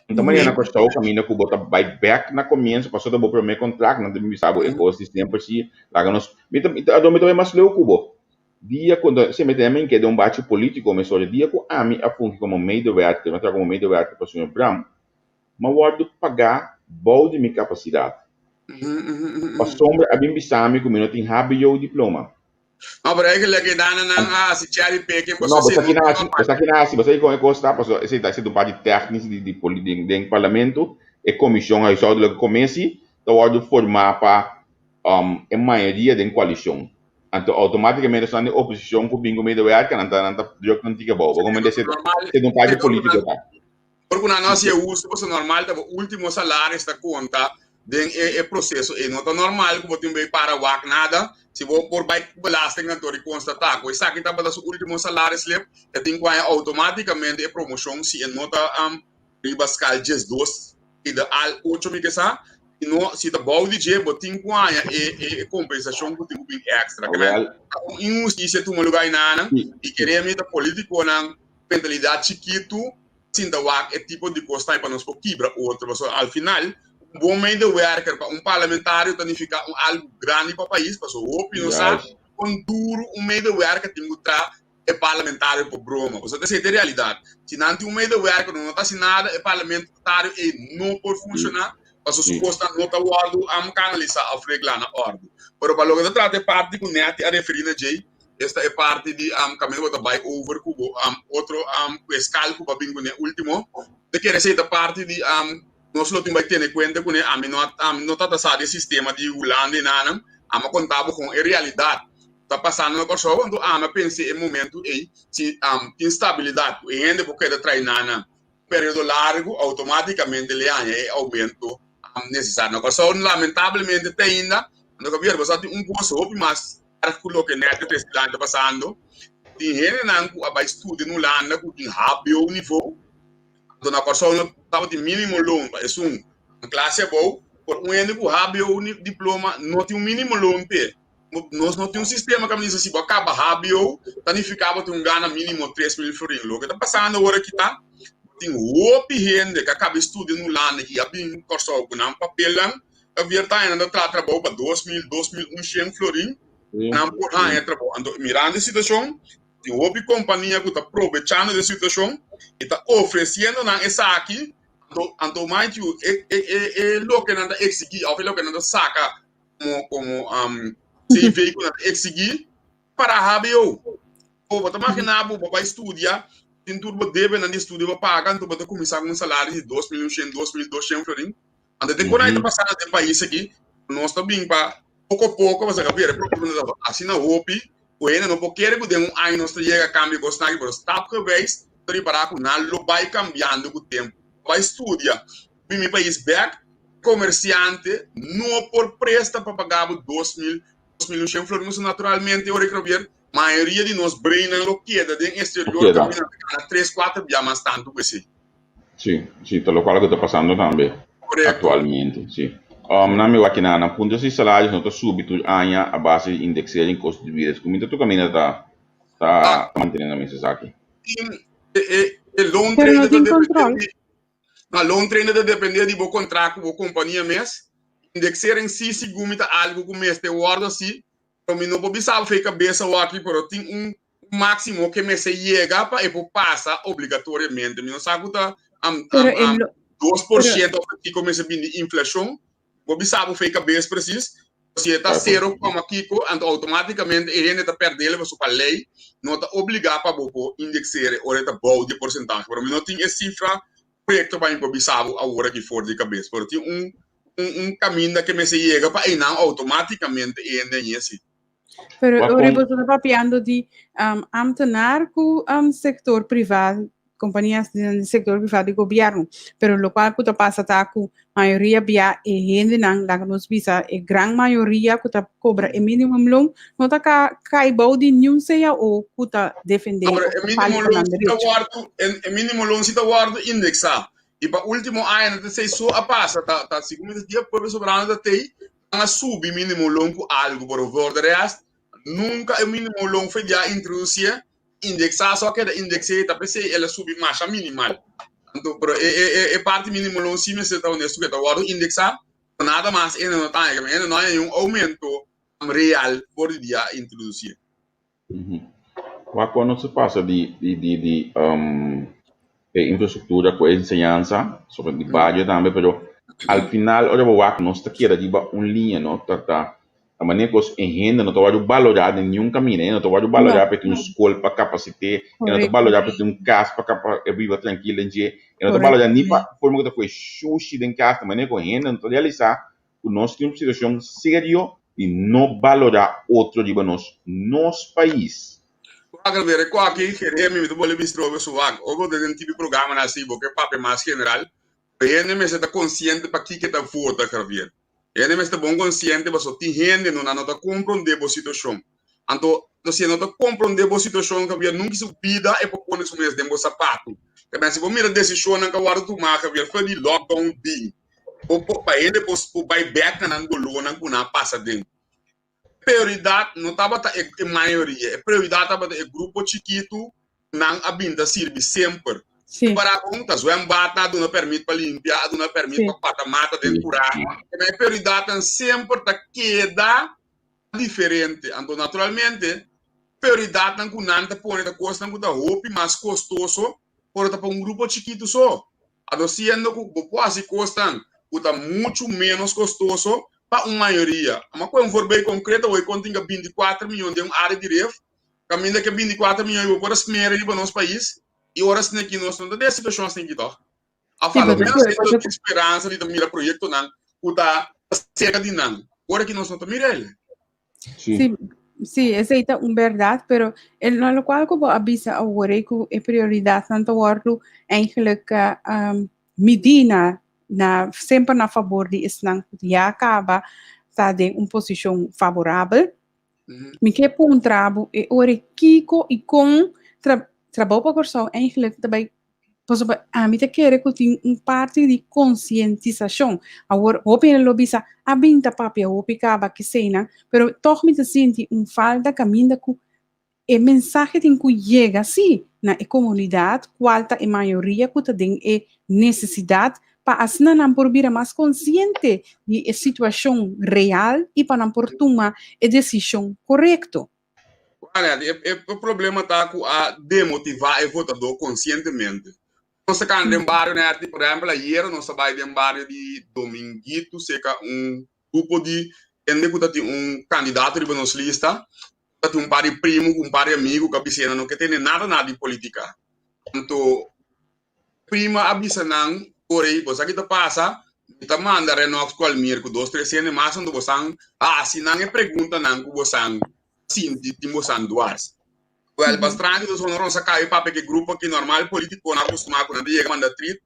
Anto manera na Kòrsou caminda cu bo ta bai bek na comienso pasobra ta bo prome contract, nan ta bin bisa bo e cos di semper si laga nos, mi ta mi ta bai mas leu cu bo. Dia cu si mi ta mi keda un bachi politico mesora, dia cu ami a fungi como medewerker, mi a traha como medewerker pa señor Bram, m'a wòrdu pagá bou di mi kapasidat. Pasobra a bin bisa mi ku mi no tin hbo diploma. No, pero eigenlijk e dana nan a hasi cherry picking No, bo sa ki nan hasi, bo sa ki nan hasi, bo sa kon e kos ta, pasobra esei ta esei ta un parti tèknis di di poli den den parlamento, e komishon huishoudelijke commissie ta wòrdu formá pa e mayoria den koalishon. Anto outomátikamente esnan den oposishon ku bin ku medewerker nan ta nan ta druk nan tiki abou. Bo komo esei ta un parti polítiko ta. Por ku nan no hasi e uso, pasobra normal ta bo último salaris ta konta den e e proseso ei. No ta normal ku bo tin bai para wak nada, si bo por bai belastingkantoor i konstatá ku esaki tabata su último salaris slip, e tin ku haña outomátikamente e promoshon si e no ta riba skal 12 i de al ocho mi ke sa, si no si ta bou di dje bo tin ku haña e e kompensashon ku tin ku bin èkstra. Awèl. Ta un inhustisia tuma lugá enanan i kere mi ta polítikonan mentalidat chikitu sinta wak e tipo di kos tai pa nos por kibra otro pasobra al final un bon medewerker pa un parlamentario ta nifiká un algu grandi pa pais pasobra hopi no sa kon duru un medewerker tin ku tra e parlamentario por broma pasobra esei ta e realidat si nan tin un medewerker no ta hasi nada e parlamentario ei no por funshoná pasobra su kosnan no ta wòrdu kanalisá òf reglá na òrdu pero pa loke ta trata e parti ku Netty a referí na djei Esta e parti di kaminda bo ta bai over ku bo otro ku e skal ku bo a bin kuné ultimo. Ta kere esei ta parti di nos lo tin bai tene kuenta kuné. Ami no ami no ta ta sa di e sistema di Hulanda i nanan. Ami a konta bo kon e realidat ta pasando na Kòrsou. Anto ami a pensa e momentu ei si tin stabilidat ku e hende por keda trae nanan periodo largu automaticamente le haña e aumento necesario. Na Kòrsou lamentablemente te ainda no gobierno pasobra tin un kos hopi mas erg ku loke net e presidente ta pasando. Tin hendenan ku a bai studia na Hulanda ku tin hbo nivo anto na Kòrsou no tabatin minimo loon pa esun klase abou por un hende ku hbo diploma no tin un minimo loon p'e. Nos no tin un sistema ku bisa si bo a kaba hbo ta nifiká bo tin un gana mínimo 3000 florin. Loke ta pasando awor aki ta tin hopi hende ku a kaba studia na Hulanda i a bin Kòrsou ku nan papelnan ta bira ta haña nan ta traha trabou pa 2000, 2100 florin nan por haña trabou. Anto mirando e situashon tin hopi kompania ku ta probechando di e situashon i ta ofresiendo nan esaki anto anto mind you e e e loke nan ta eksigí òf e loke nan ta saka como como um, CV ku nan ta exigí para HBO. O bo ta imaginá bo bo bai studia, tin tur bo debenan di estudio bo paga, anto bo ta kuminsá ku un salario di 2100, 2200 florin. Anto te kon ai ta pasando den pais aki, nos ta bin pa poko poko pasobra bira e problema ta asina hopi ku hende no por kere ku den un aña nos ta yega kambia kosnan aki, pero stapgewijs ta ripará ku nan lo bai kambiando ku tempu. Bai studia, bin mi pais bek, komersiante no por presta pa paga bo 2000, 2100 florin, so naturalmente ora Javier, mayoria di nos breinan lo keda den exterior Keda. kaminda ta gana tres, kuater bia mas tantu ku esei. Sí, sí, ta lokual ku ta pasando tambe Korekto. aktualmente, sí. Um, nan mi wak kinan, nan punto si salarios no ta subi tur aña a base di indexering kosto di bida. Kuminda tur kaminda ta ta Ah. mantene nan mes esaki. Tin e e e loon Pero no trader ta tin depende control. di Na loontrainer ta depende di bo contract cu bo compania mes. Indexering si sigun mi ta algo cu mester wordo haci, pero mi no por bisa bo fe cabeza awor aki, pero tin un maximo ke mester yega pa e por pasa obligatoriamente. Mi no sa cu ta Pero e lo 2 por pero ciento of kico mester bini di inflacion. Bo bisa bo fe cabes precies. Si e ta Claro. cero coma kico, anto automaticamente e hende ta perdele pasobra pa ley no ta obliga pa bo por indexere ora e ta bou di e porcentahe. Pero mi no tin e cifra corecto pa mi por bisa bo awor aki for di cabes. Pero tin un un un caminda ke mester yega pa einan automaticamente e hende a hasi. Pero Wak ora kon boso ta papiando di um, ambtenaar ku um, sector privá, compañías di sector privá di gobierno. Pero locual ku ta pasa ta ku mayoria bia e hendenan, laga nos bisa, e gran mayoria ku ta cobra e minimumloon, no ta ka kai bou di niun CAO ku ta defende No, pero of e ta pali minimumloon pa nan si ta derecho. wòrdu e e minimumloon si ta wòrdu indeksá. I pa último aña ta sei so a pasa ta ta segun mi ta dia Pueblo Soberano ta tei nan a subi minimumloon ku algu, pero voor de rest nunka e minimumloon fue ya introdusié, indeksá so a keda indeksé ta p'esei el a subi masha minimal. Anto pero e e e parti minimumloon si mester ta honesto ku e ta wòrdu indeksá, pero nada mas hende no ta haña, hende no haña niun oumento real for di dia a introdusié. Wak cuando se pasa di di di di um, e infrastructura cu e enseñansa, sobre di bario tambe, pero al final ora bo wak nos ta keda riba un liña, no? Ta ta ta manera cos e hende no ta wòrdu balorá den niun caminda, e no ta wòrdu balorá No, pa e tin un skol pa capacité, e no ta correcto, balorá pa e tin un cas pa capa e biba trankil den dje, e no ta correcto. balorá ni pa forma cu ta kohe shushi den cas, ta manera cu hende no ta realisa ku nos tin un situashon serio di no balorá otro riba nos nos pais. Wak alweer e aki, Jeremy, mi ta bolbe bistra over su wak. Ora bo ta den tipo programanan asi, bo ke papia mas general, pero hende mester ta konsiente pakiko e ta vota, Javier. Hende mester ta bon konsiente pasobra tin hende no nan no ta komprondé bo situashon. Anto, si e no ta komprondé bo situashon, Javier, nunka su bida e por pone su mes den bo sapatu. Ta mester bo mira desishonnan ku a wòrdu tumá, Javier, for di lockdown bin, bo por pa hende por bai bèk na nan dolónan ku nan a pasa den. Prioridat no tabata e mayoria, e prioridat tabata e grupo chikitu ku nan a bin ta sirbi semper. Sí. Para kon ta zwembad nan a duna permit pa limpia, a duna permit Sí. pa pata mata den kurá. E prioridatnan semper ta keda diferente. Anto naturalmente prioridatnan ku nan ta pone ta kosnan ku ta hopi mas kostoso, pero ta pa un grupo chikitu so. Anto siendo ku bo por hasi kosnan ku ta muchu ménos kostoso pa un mayoria. Ama ku un voorbeeld konkreto awor kon tin ka 24 miyon den un área di ref, kaminda ke 24 miyon bo por a smera riba nos pais i ora asina nos no ta den e situashon asina tòg. Af a lo ménos e tin speransa di ta mira proyektonan ku ta serka di nan, ora ki nos no ta mira el. Sí. Sí, sí, esei ta un berdad, pero el no locual ku bo a bisa awor ei ku e prioridadnan ta wordu eigenlijk um, midí na, na semper na fabor di esnan ku ya kaba ta den un posishon favorabel. Mi ke puntra bo e ora kiko i kon tra, Trabou pa Kòrsou eigenlijk ta bai Pasobra ami ta kere ku tin un parti di konsientisashon. Awor, hopi hende lo bisa, a bin ta papia hopi kaba keseinan, pero tòg mi ta sinti un falta kaminda ku e mensahe tin ku yega sí na e komunidat, kual ta e mayoria ku ta den e nesesidat, pa asina nan por bira mas konsiente di e situashon real i pa nan por tuma e desishon korekto. Wala, e, e problema ta ku a demotivá e votadó konsientemente. Nos ta kana den bario nèrti, por ehèmpel, ayera nos a bai den bario di Dominguito serka un grupo di hende ku ta tin un kandidato riba nos lista. Ta tin un par di primo ku un par di amigu ku a bis'é nan no ke tene nada nada di polítika. Anto Prima a bisa nan, Ora ei, bo sa ki ta pasa? Mi ta manda Renox ku Almir ku dos tres hende mas anto bosan hasi nan e preguntanan ku bosan sinti tin bosan duars. Wèl, bastranti nos honor nos a kai papia ku e grupo aki normal politikonan a kustumá ku nan ta yega manda trit.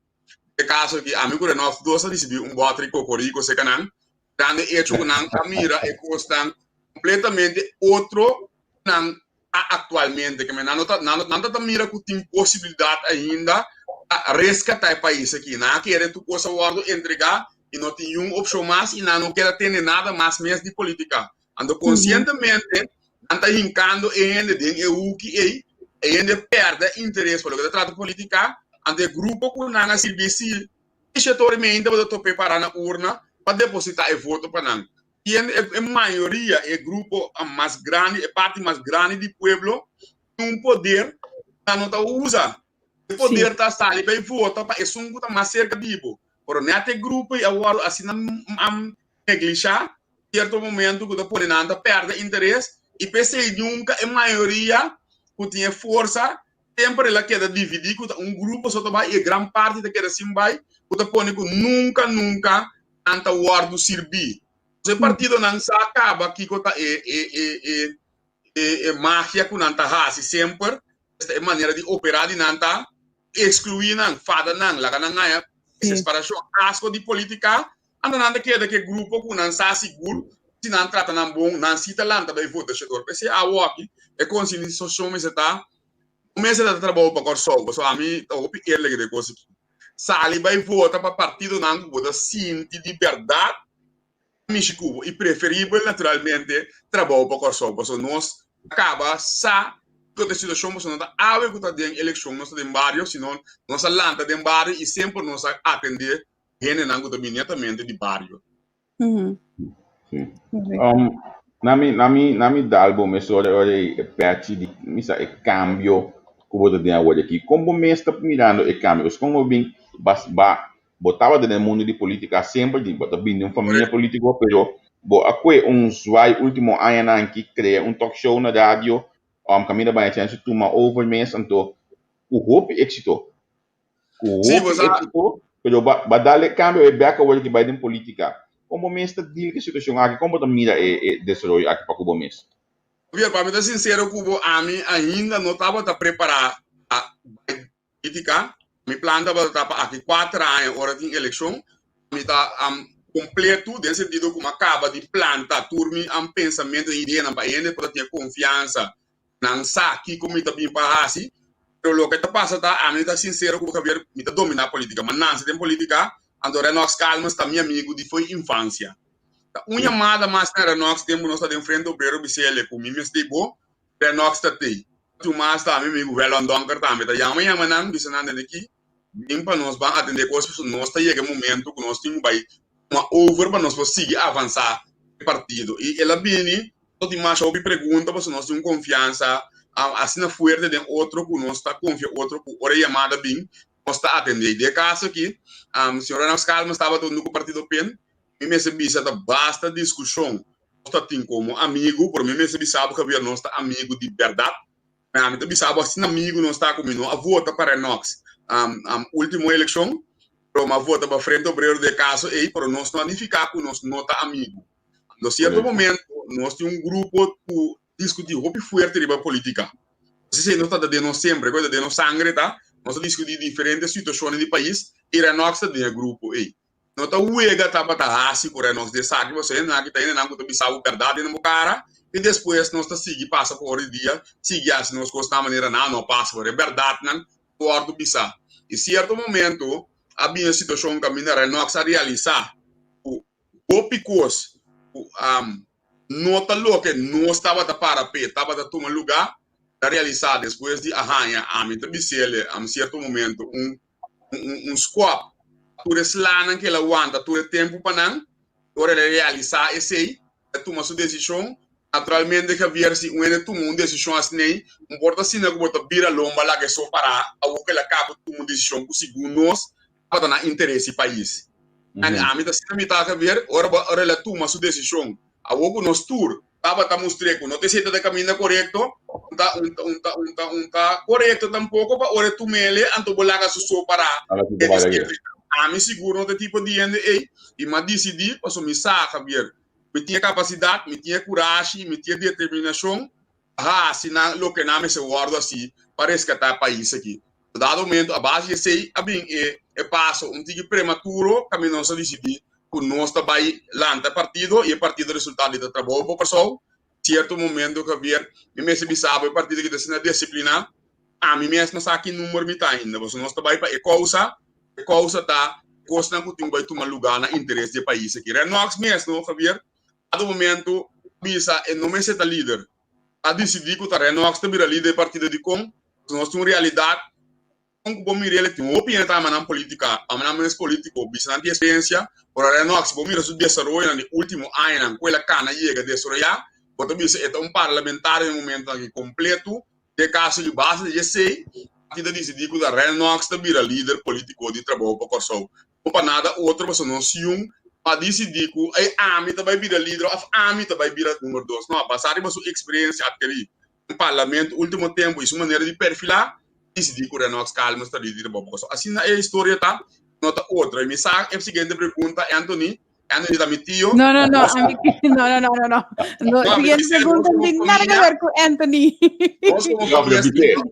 E kaso aki ami ku Renox dos a risibí un bòter di kokoriko serka nan, grande echo ku nan a mira e kosnan kompletamente otro ku nan ta aktualmente. Ke men nan no ta nan nan ta ta mira ku tin posibilidat ainda pa reskatá e pais aki. Nan a kere tur kos a wòrdu entregá i no tin niun opshon mas i nan no keda tende nada mas mes di politika. Anto konsientemente nan ta hinkando e hende den e huki ei, e hende pèrdè interes pa loke ta trata politika, anto e grupo ku nan a sirbi si Tabata tabata top'é pará na urna pa depositá e voto pa nan. Tiene e mayoria, e grupo mas grandi, e parti mas grandi di pueblo, tin un poder nan no ta usa. E poder ta sali bai vota pa esun ku ta mas serka di bo. Pero nèt e grupo ei a wòrdu asina neglishá sierto momento ku ta pone nan ta pèrdè interes i p'esei nunka e mayoria ku tin e forsa Semper el a keda dividí ku ta un grupo so ta bai i e gran parti ta keda sin bai, ku ta pone ku nunka nunka nan ta wòrdu sirbí. Nos e partidonan sa kaba kiko ta e e e e e e magia ku nan ta hasi semper, esta e manera di operá di nan ta ekskluí nan, fada nan, laga nan haña desesperashon, asko di polítika, anto nan ta keda ku e grupo ku nan sa sigur si nan trata nan bon, nan si ta lanta bai vota shedor. P'esei awoki e konsientisashon mester ta No mester ta trabou pa Kòrsou, pasobra ami ta hopi eerlijk den e kos aki. Sali bai vota pa partidonan ku bo ta sinti di bèrdat ta mishi ku bo i preferibel naturalmente trabou pa Kòrsou, pasobra nos a kaba sa kiko ta e situashon, pasobra no ta awe ku ta den elekshon nos ta den bario, sino nos a lanta den bario i semper nos a atendé hendenan ku ta bini netamente di bario. Sí. Um, na mi, na mi, na mi dal bo mes ora ora e pechi di misa e cambio ku bo ta den awor aki. Kon bo mes ta mirando e cambio? Pues kon bo bin bas ba bo tabata den e mundo di politica semper di bo ta bin di un familia politico pero bo a kue un zwaai ultimo añanan ki crea un talk show na radio um kaminda baña chance tuma over mes anto ku hopi éxito. Ku Sí, hopi bo sa. éksito, pero ba ba dal e kambio e bèk awor ki bai den polítika. Kon bo mes ta deal ku e situashon aki? Kon bo ta mira e e desaroyo aki pa ku bo mes? Javier, pa mi ta sincero cu bo, ami ainda no tabata prepara pa bai politica. Mi plan tabata pa aki cuater aña ora tin eleccion, mi ta completo den sentido cu mi a caba di planta tur mi pensamento y ideanan pa hende por ta tin e confiansa nan sa kico mi ta bin pa haci. Pero loke ta pasa ta, ami ta sincero cu bo Javier, mi ta domina politica, mi a nace den politica, anto Renox Calmes ta mi amigo di fo'i infancia. Ta un yamada mas na Renox tempu nos ta den Frente Obrero bisele ku mi mester bo, Renox ta tei. Tin mas ta mi amigu Wellon Donker tambe ta yama yama nan bisa nan dende ki bin pa nos ban atende kos pasobra nos ta yega e momento ku nos tin ku bai tuma over pa nos por sigui avansa e partido. I el a bini no tin masha hopi pregunta pasobra nos tin un konfiansa asina fuerte den otro ku nos ta konfia otro ku ora e yamada bin nos ta atende. I den e kaso aki señor Renox Calmes tabata huntu ku partido pen. Mi mester bisa ta basta diskushon nos ta tin komo amigu, pero mi mester bisa bo Javier nos ta amigu di bèrdat. Mi ta bisa bo asina amigu nos ta ku mi no a vota pa Renox ultimo elekshon, pero mi a vota pa Frente Obrero den e kaso ei, pero nos no a nifiká ku nos no ta amigu. Anto sierto momento nos tin un grupo ku diskutí hopi fuerte riba polítika. Esei nos ta den nos semper, ta den nos sangre ta, nos ta diskutí diferente situashonnan di pais i Renox ta den e grupo ei. No ta wega tabata hasi ku Renox di esaki, pasobra hendenan aki ta hendenan ku ta bisa bo bèrdat den bo kara i despues nos ta sigui pasa por ora di dia, sigui hasi nos kos na manera nan no pasa por e bèrdatnan ta wòrdu bisá. I sierto momento a bini e situashon kaminda Renox a realisá ku hopi kos ku no ta loke nos tabata para p'e tabata tuma lugá, ta realisá despues di a haña ami ta bis'el sierto momento un un squab tur e slanan ku el a wanta tur e tempu pa nan. Ora el a realisá esei, el a tuma su desishon. Naturalmente, Javier, si un hende tuma un desishon asin'ei, un por ta asina ku bo ta bira lomba laga e so pará awor ku el a kaba tuma un desishon ku segun nos tabata na interes di pais. Ami ta asina mitá, Javier, ora bo ora el a tuma su desishon Awor ku nos tur tabata mustr'é ku no ta esei ta e kaminda korekto, un ta un ta un ta un ta un ta korekto tampoko pa ora e tum'ele anto bo laga su so pará e diskirto. Ami sigur no ta e tipo di hende ei i m'a disidí pasobra mi sa, Javier, mi tin e kapasidat, mi tin e kurashi, mi tin e determinashon pa hasi nan loke nan mester wòrdu hasi pa reskatá e pais aki. Dado momento a base di esei a bin e e paso un tiki prematuro kaminda nos a disidí ku nos ta bai lanta e partido i e partido resultá di ta trabou pa Kòrsou. Sierto momento Javier mi mester bisa bo e partido aki ta asina disipliná ami mes no sa ki number mi ta ainda pasobra nos ta bai pa e kousa, e kousa ta kosnan ku tin ku bai tuma lugá na interes di e pais aki. Renox mes no Javier dado momento a bisa e no mester ta lider a disidí ku ta Renox ta bira lider di e partido dikon? Nos tin un realidat kon ku bo mira el tin hopi hende ta ama nan politika, ama nan mes politiko, bisa nan tin eksperensia, pero Renox si bo mira su desaroyonan di ultimo añanan ku el a kana yega desaroyá, bo ta bisa e ta un parlamentario den momentonan aki kompleto. Den kaso di base di esei, aki ta disidí ku ta Renox ta bira lider politiko di Trabou pa Kòrsou. No pa nada otro pasobra nos yun a disidí ku ei ami ta bai bira lider òf ami ta bai bira number dos. No, basá riba su eksperensia atkerí den parlamento ultimo tempo y su manera di perfila, disidí cu Renox Calmes ta lider di Bob Kòrsou. Asina e historia ta, no ta otro. Y mi sa e siguiente pregunta, Anthony. Anthony ta mi tio. No, no, no, ami, no, no, no, no, no. No, No, siguiente pregunta no tiene nada que ver con Anthony. Nos como familia stima,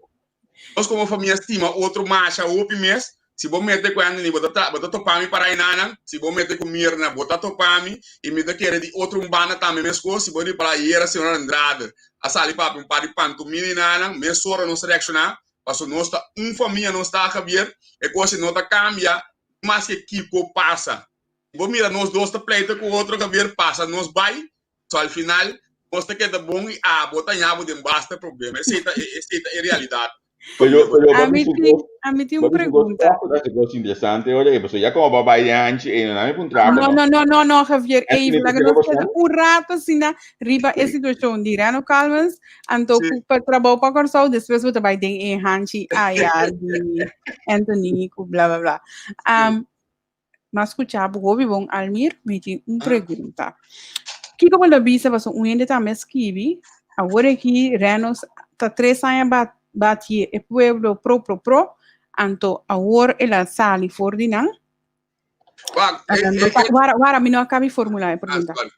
nos como familia stima otro masha hopi mes. Si bo mete ku Anthony, bo ta, bo ta topa mi para enanan. Si bo mete ku Mirna, bo ta topa mi. I mi ta kere di otro un banda tambe meskos. Si bo ripara ayera señor Andrade a sali papia un par di pantomina enanan, mesora nos a reakshoná. Pasobra nos ta un famia nos ta, Javier. E kos ei no ta kambia maske kiko pasa. Si bo mira nos dos ta pleita ku otro, Javier, pasa nos bai. So al final nos ta keda bon i abo ta ña bo den basta problema. Esei ta esei ta e realidat. Pero, pero, A mi tin, a mi tin un pregunta. Dat is interesante, oye, eh, paso ya como va bai de hanchi, eh, no me puntra No, no, no, no, no, Javier, ey, laga nos keda un rato asina riba e situacion di Reno Calvins, anto ku pa trabou pa Kòrsou, despues bo ta bai den e hanchi aya di Anthony ku bla bla bla. Um, M'a skuchá bo hopi bon, Almir. Mi tin un pregunta. Kiko bo lo bisa pasobra un hende tambe a skibi, awor aki Renos ta tres aña bat bati e pueblo pro pro pro, anto awor el a sali for di nan. Wak, e, e, e, Wara, wara, mi no a kabi formulá e pregunta. Ah, sorry.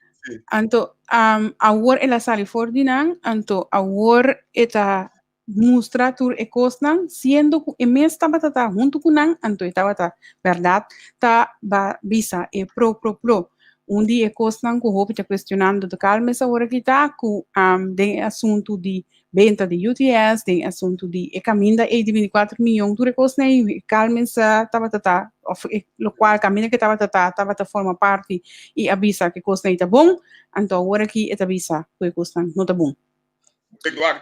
Anto um, awor el a sali for di nan, anto awor e ta mustra tur e kosnan, siendo ku e mes tabata ta huntu ku nan, anto e tabata bèrdat ta ba bisa e pro pro pro. Un di e kosnan ku hopi ta kuestionando ta Calmes awor aki ta ku um, den e asuntu di benta di UTS, den e asuntu di e kaminda ei di 24 miyon, tur e kosnan ei Calmes tabata ta, òf e lokual kaminda ku e tabata ta, tabata forma parti i a bisa ku e kosnan ei ta bon, anto awor aki e ta bisa ku e kosnan no ta bon.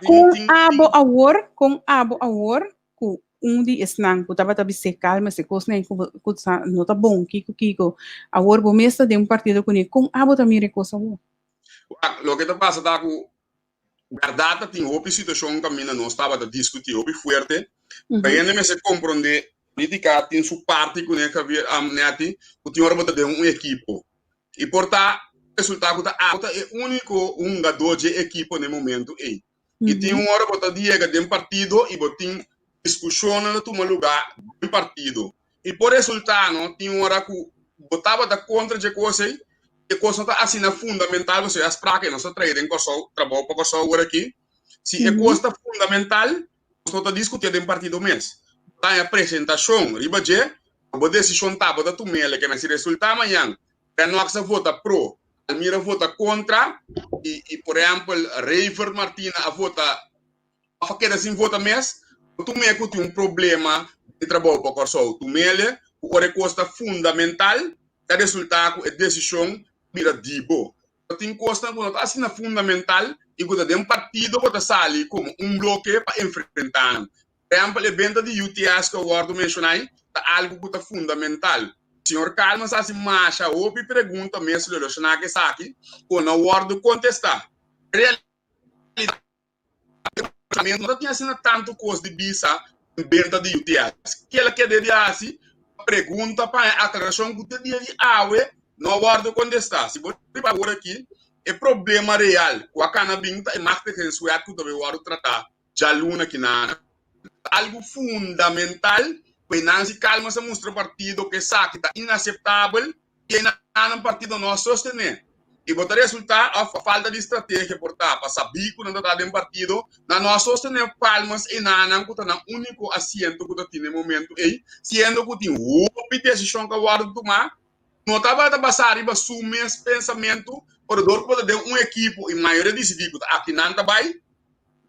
Kon abo awor, kon abo awor ku un di esnan ku tabata bis'é kalma esei kosnan ei ku ku sa no ta bon, kiko kiko, awor bo mes ta den un partido kuné, kon abo ta mira e kos awor? Wak, loke ta pasa ta ku bèrdat ta tin hopi situashon kaminda nos tabata diskutí hopi fuerte, pero hende mester komprondé polítika tin su parti kuné Javier, Netty, ku tin ora bo ta den un ekipo i por ta resultá ku ta abo ta e úniko hungadó dje ekipo na e momentu ei. I tin un ora bo ta yega den partido i bo tin diskushonnan ta tuma lugá den partido. I por resultá no tin ora ku bo tabata kontra dje kos ei, e kos no ta asina fundamental pasobra e afspraak ei nos ta trae den Kòrsou, trabou pa Kòrsou awor aki. Si e kos ta fundamental, nos no ta diskutié den partido mes. Bo ta haña presentashon riba dje, bo desishon ta bo ta tum'el, ke men si resultá mañan Renox a vota pro, Almir a vota kontra i i por ehèmpel Rayford Martina a vota òf a keda sin vota mes, no tum'é ku tin un problema den trabou pa Kòrsou. Tum'el ku ora e kos ta fundamental ta resultá ku e desishon bira di bo. Tin kosnan ku no ta asina fundamental i ku ta den partido bo ta sali komo un bloke pa enfrentá nan. Por ehèmpel e benta di UTS ku a wòrdu menshoná ei ta algu ku ta fundamental. Señor Calmes a hasi masha hopi pregunta mes relashoná ku esaki ku no a wòrdu kontestá. En realidat e no ta tin asina tantu kos di bisa den benta di UTS. Kila keda di hasi pregunta pa haña aklarashon ku te dia di awe no a wòrdu kontestá. Si bo riba awor aki e problema real ku a kana bin ta e machtigingswet ku ta bay wòrdu tratá djaluna kinan. Ta algu fundamental ku e Nancy Calmes a mustra partido ku esaki ta inaseptabel i e nan partido no a sostené. I bo ta resultá òf pa falta di strategia por ta pa sabí ku nan ta ta den partido, nan no a sostené Calmes e nan ku ta nan úniko asiento ku ta tin den momento ei, siendo ku tin hopi desishon ku a wòrdu tumá no tabata basá riba su mes pensamentu, pero dor ku bo ta den un ekipo i mayoria disidí ku ta aki nan ta bai,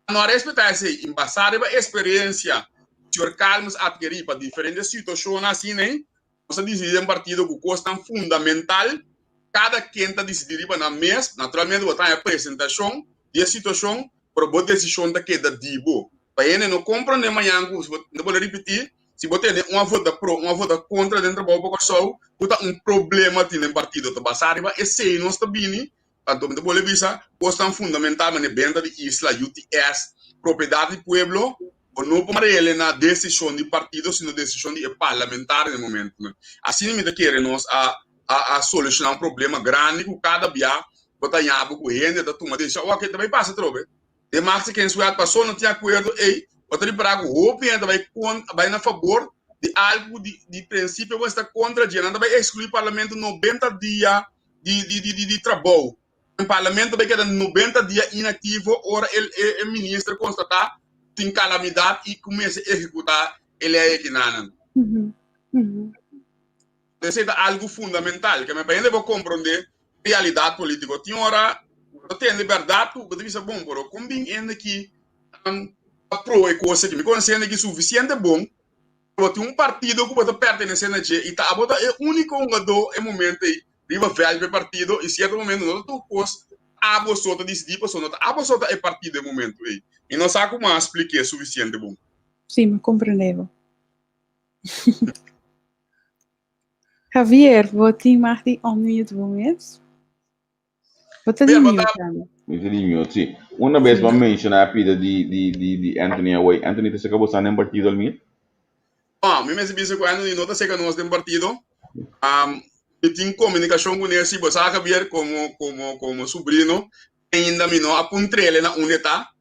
No a respetá esei i basá riba eksperensia ku señor Calmes a atkerí pa diferente situashonnan asina ei, nos a disidí den partido ku kosnan fundamental kada ken ta disidí riba nan mes. Naturalmente bo ta haña presentashon di e situashon, pero bo desishon ta keda di bo. Pa hende no komprondé mañan ku, mi ta bolbe ripití, si bo tene un a vota pro, un a vota kontra den trabou pa Kòrsou, ku ta un problema tin den partido. Ta basá riba esei nos ta bini Anto mi ta bolbe bisa, kosnan fundamental manera benta di isla, UTS, propiedat di pueblo, bo no por marele na desishon di partido sino desishon di e parlamentario na e momentonan. Asina mi ta kere nos a a solushoná un problema grandi ku kada bia bo ta haña bo ku hende ta tuma desishon, oke ta bai pasa atrobe. Den Maxi Kenswet pasó no tin akuerdo ei, bo ta ripará ku hopi hende ta bai kon bai na fabor di algu ku di prinsipio bo esta kontra dje. Nan ta bai ekskluí parlamento 90 dia di di di di trabou. En parlamento bai keda 90 dia inaktivo ora e e minister konstatá tin kalamidat i ku mester ehekutá e lei akinanan. Esei ta algu fundamental ke men hende por komprondé realidat polítiko. Tin ora bo ta tende bèrdat ku bo ta bisa bon, pero kon bin hende ki ta pro e kos aki? Mi konosé hende ki sufisiente bon Bo tin un partido ku bo ta pertenesé na dje i ta abo ta e úniko hungadó e momento ei riba vèlt pa e partido i sierto momento no ta tur kos abo so ta disidí pasobra no ta abo so ta e partido e momento ei. Mi no sa ku mi a splik'é sufisiente bon. Sí, mi a komprendé bo. Javier, bo tin mag di unmute bo mes? Bo ta di mute tambe. Mi ta di mute, si. Una bes bo a menciona a pida di di di di Anthony away. Anthony ta seca bo sa den partido Almir? No, mi mester bisa cu Anthony no ta seca nos den partido. Um, mi tin comunicacion cu ne si bo sa Javier como como como sobrino. Ainda mi no a puntrele na unda e ta,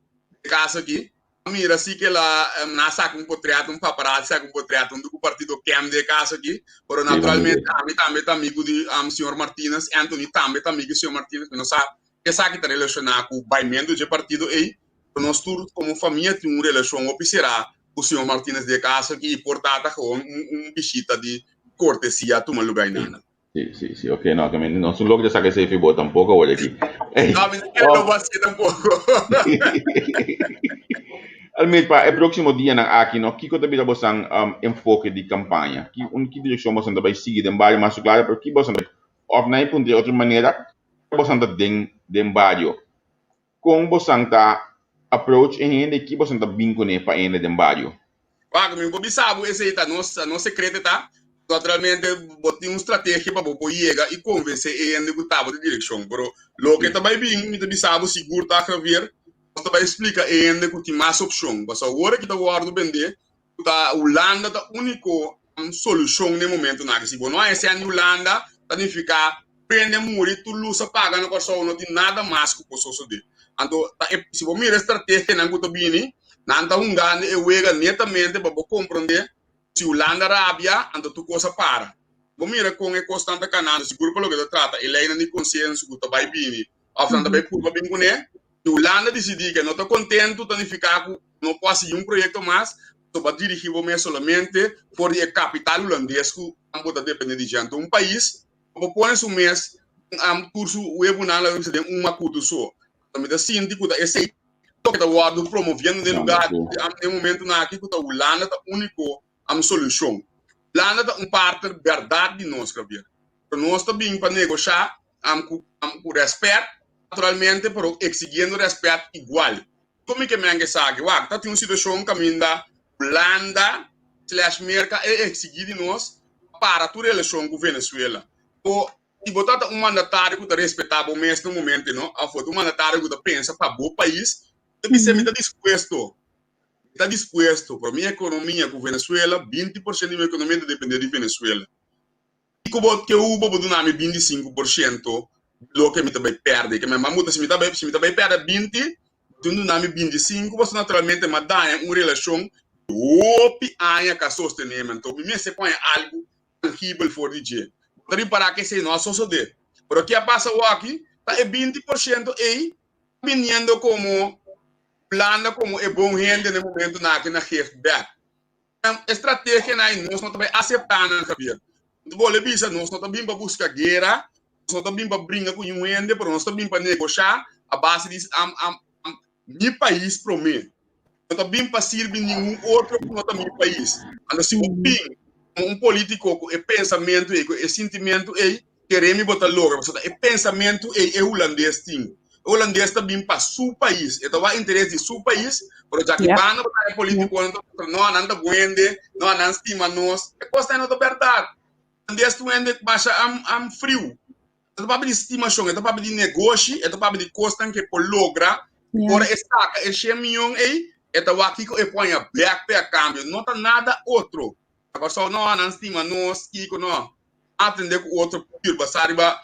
e caso aki. A mira si ke la nan a saka un potret, un paparazzi saka un potret huntu ku partido KEM den e kaso aki, pero naturalmente ami tambe ta amigu di señor Martinez, Anthony tambe ta amigu di señor Martinez, mi no sa esaki ta relashoná ku baimentu dje partido ei, pero nos tur komo famia tin un relashon hopi será ku señor Martinez den e kaso aki i por ta ta gewoon un bishita di kortesia a tuma lugá einan. Sí, sí, sí, ok, no, que no es un loco de saque ese fibo tampoco, hoy aquí. Ey, no, mi no lo voy a hacer tampoco. Almir, pa el próximo dia nan aki, no, kiko ta bira bosan um, enfoque di campaña? Ki, un, ki dirección bosan ta bay sigui den barrio mas claro, pero ki bosan ta, of na punto de otra manera, bosan ta den, den barrio? Kon bosan ta approach e hende i ki bosan ta bin kuné pa hende den bario? Wak, mi por bisa bo esei ta nos nos secreto ta, naturalmente bo tin un strategia pa bo por yega i convence e hende cu ta bo di direccion, pero loke ta bay bin mi ta bisa bo sigur ta Javier, nos ta bay splica e hende cu tin mas opcion, pasobra awor aki ta wordo bende cu ta Hulanda ta unico solucion den momentonan aki, si bo no a hesé di Hulanda ta nifica Prende muri tur lus a paga na Kòrsou no tin nada mas ku por sosodé. Anto ta e si bo mira e strategianan ku ta bini, nan ta hungando e wega netamente pa bo komprondé si Hulanda rabia anto tur kos a para. Bo mira kon e kosnan ta kanando sigur pa loke ta trata e leinan di konsenso ku ta bai bini òf nan ta bai purba bin kuné. Si Hulanda disidí ku e no ta kontentu ta nifiká ku no por sigui un proyekto mas, pasobra bo a dirigí bo mes solamente for di e kapital hulandes ku bo ta dependé di dje. Anto un pais Bo pone su mes am tur su webunan laga bisa den un makutu so. Anto mi ta sinti ku ta esei loke ta wòrdu promoviendo den lugá am den momentunan aki ku ta Hulanda ta úniko am solushon. Hulanda ta un partner bèrdat di nos, Javier. Pero nos ta bin pa negoshá am ku am ku rèspèt naturalmente pero eksigiendo rèspèt igual. Kiko mi ke men esaki? Wak, ta tin un situashon kaminda Hulanda slash Merka e eksigí di nos pa para tur relashon ku Venezuela. Bo, si bo ta ta un mandatario ku ta respetá bo mes na momento no, òf bo ta un mandatario ku ta pensa pa bo pais, bo ta bisa mi ta dispuesto, mi ta dispuesto, pero mi ekonomia ku Venezuela, 20% di mi ekonomia ta dependé di Venezuela. Kiko bo ke ubo bo duna mi 25% di loke mi ta bai perde? Ke mi a muta si mi ta bai si mi ta bai perde 20, bo tin duna mi 25 pasobra naturalmente mi a daña un relashon di hopi aña ku a sostené mi. Anto mi mester pone algu tangibel for di dje. Bo ta ripará ku esei no a sosodé. Pero ke a pasa awaki ta e 20% ei ta biniendo komo Hulanda komo e bon hende na e momentunan aki na geef bèk. E strategianan ei nos no ta bai aseptá nan, Javier. Mi ta bolbe bisa, nos no ta bin pa buska guera, nos no ta bin pa bringa ku niun hende, pero nos ta bin pa negoshá a base di mi pais promé. No ta bin pa sirbi ningun otro ku no ta mi pais. Anto si bo bin komo un polítiko ku e pensamentu ei, ku e sintimentu ei, Kere mi bo ta logra pasobra e pensamentu ei e hulandes tin. E hulandes ta bin pa su pais, e ta wak interes di su pais, pero djaki banda bo ta e politikonan ta mustra no nan ta bon hende, no nan stima nos. E kosnan ei no ta bèrdat. Hulandes ta un hende masha am friu. E ta papia di stimashon, e ta papia di negoshi, e ta papia di kosnan ke por logra. Ora e saka e shen miyon ei, e ta wak kiko e por haña bèk p'e a kambio. No ta nada otro. Pasobra no nan stima nos, kiko no. Atende ku otro puur basá riba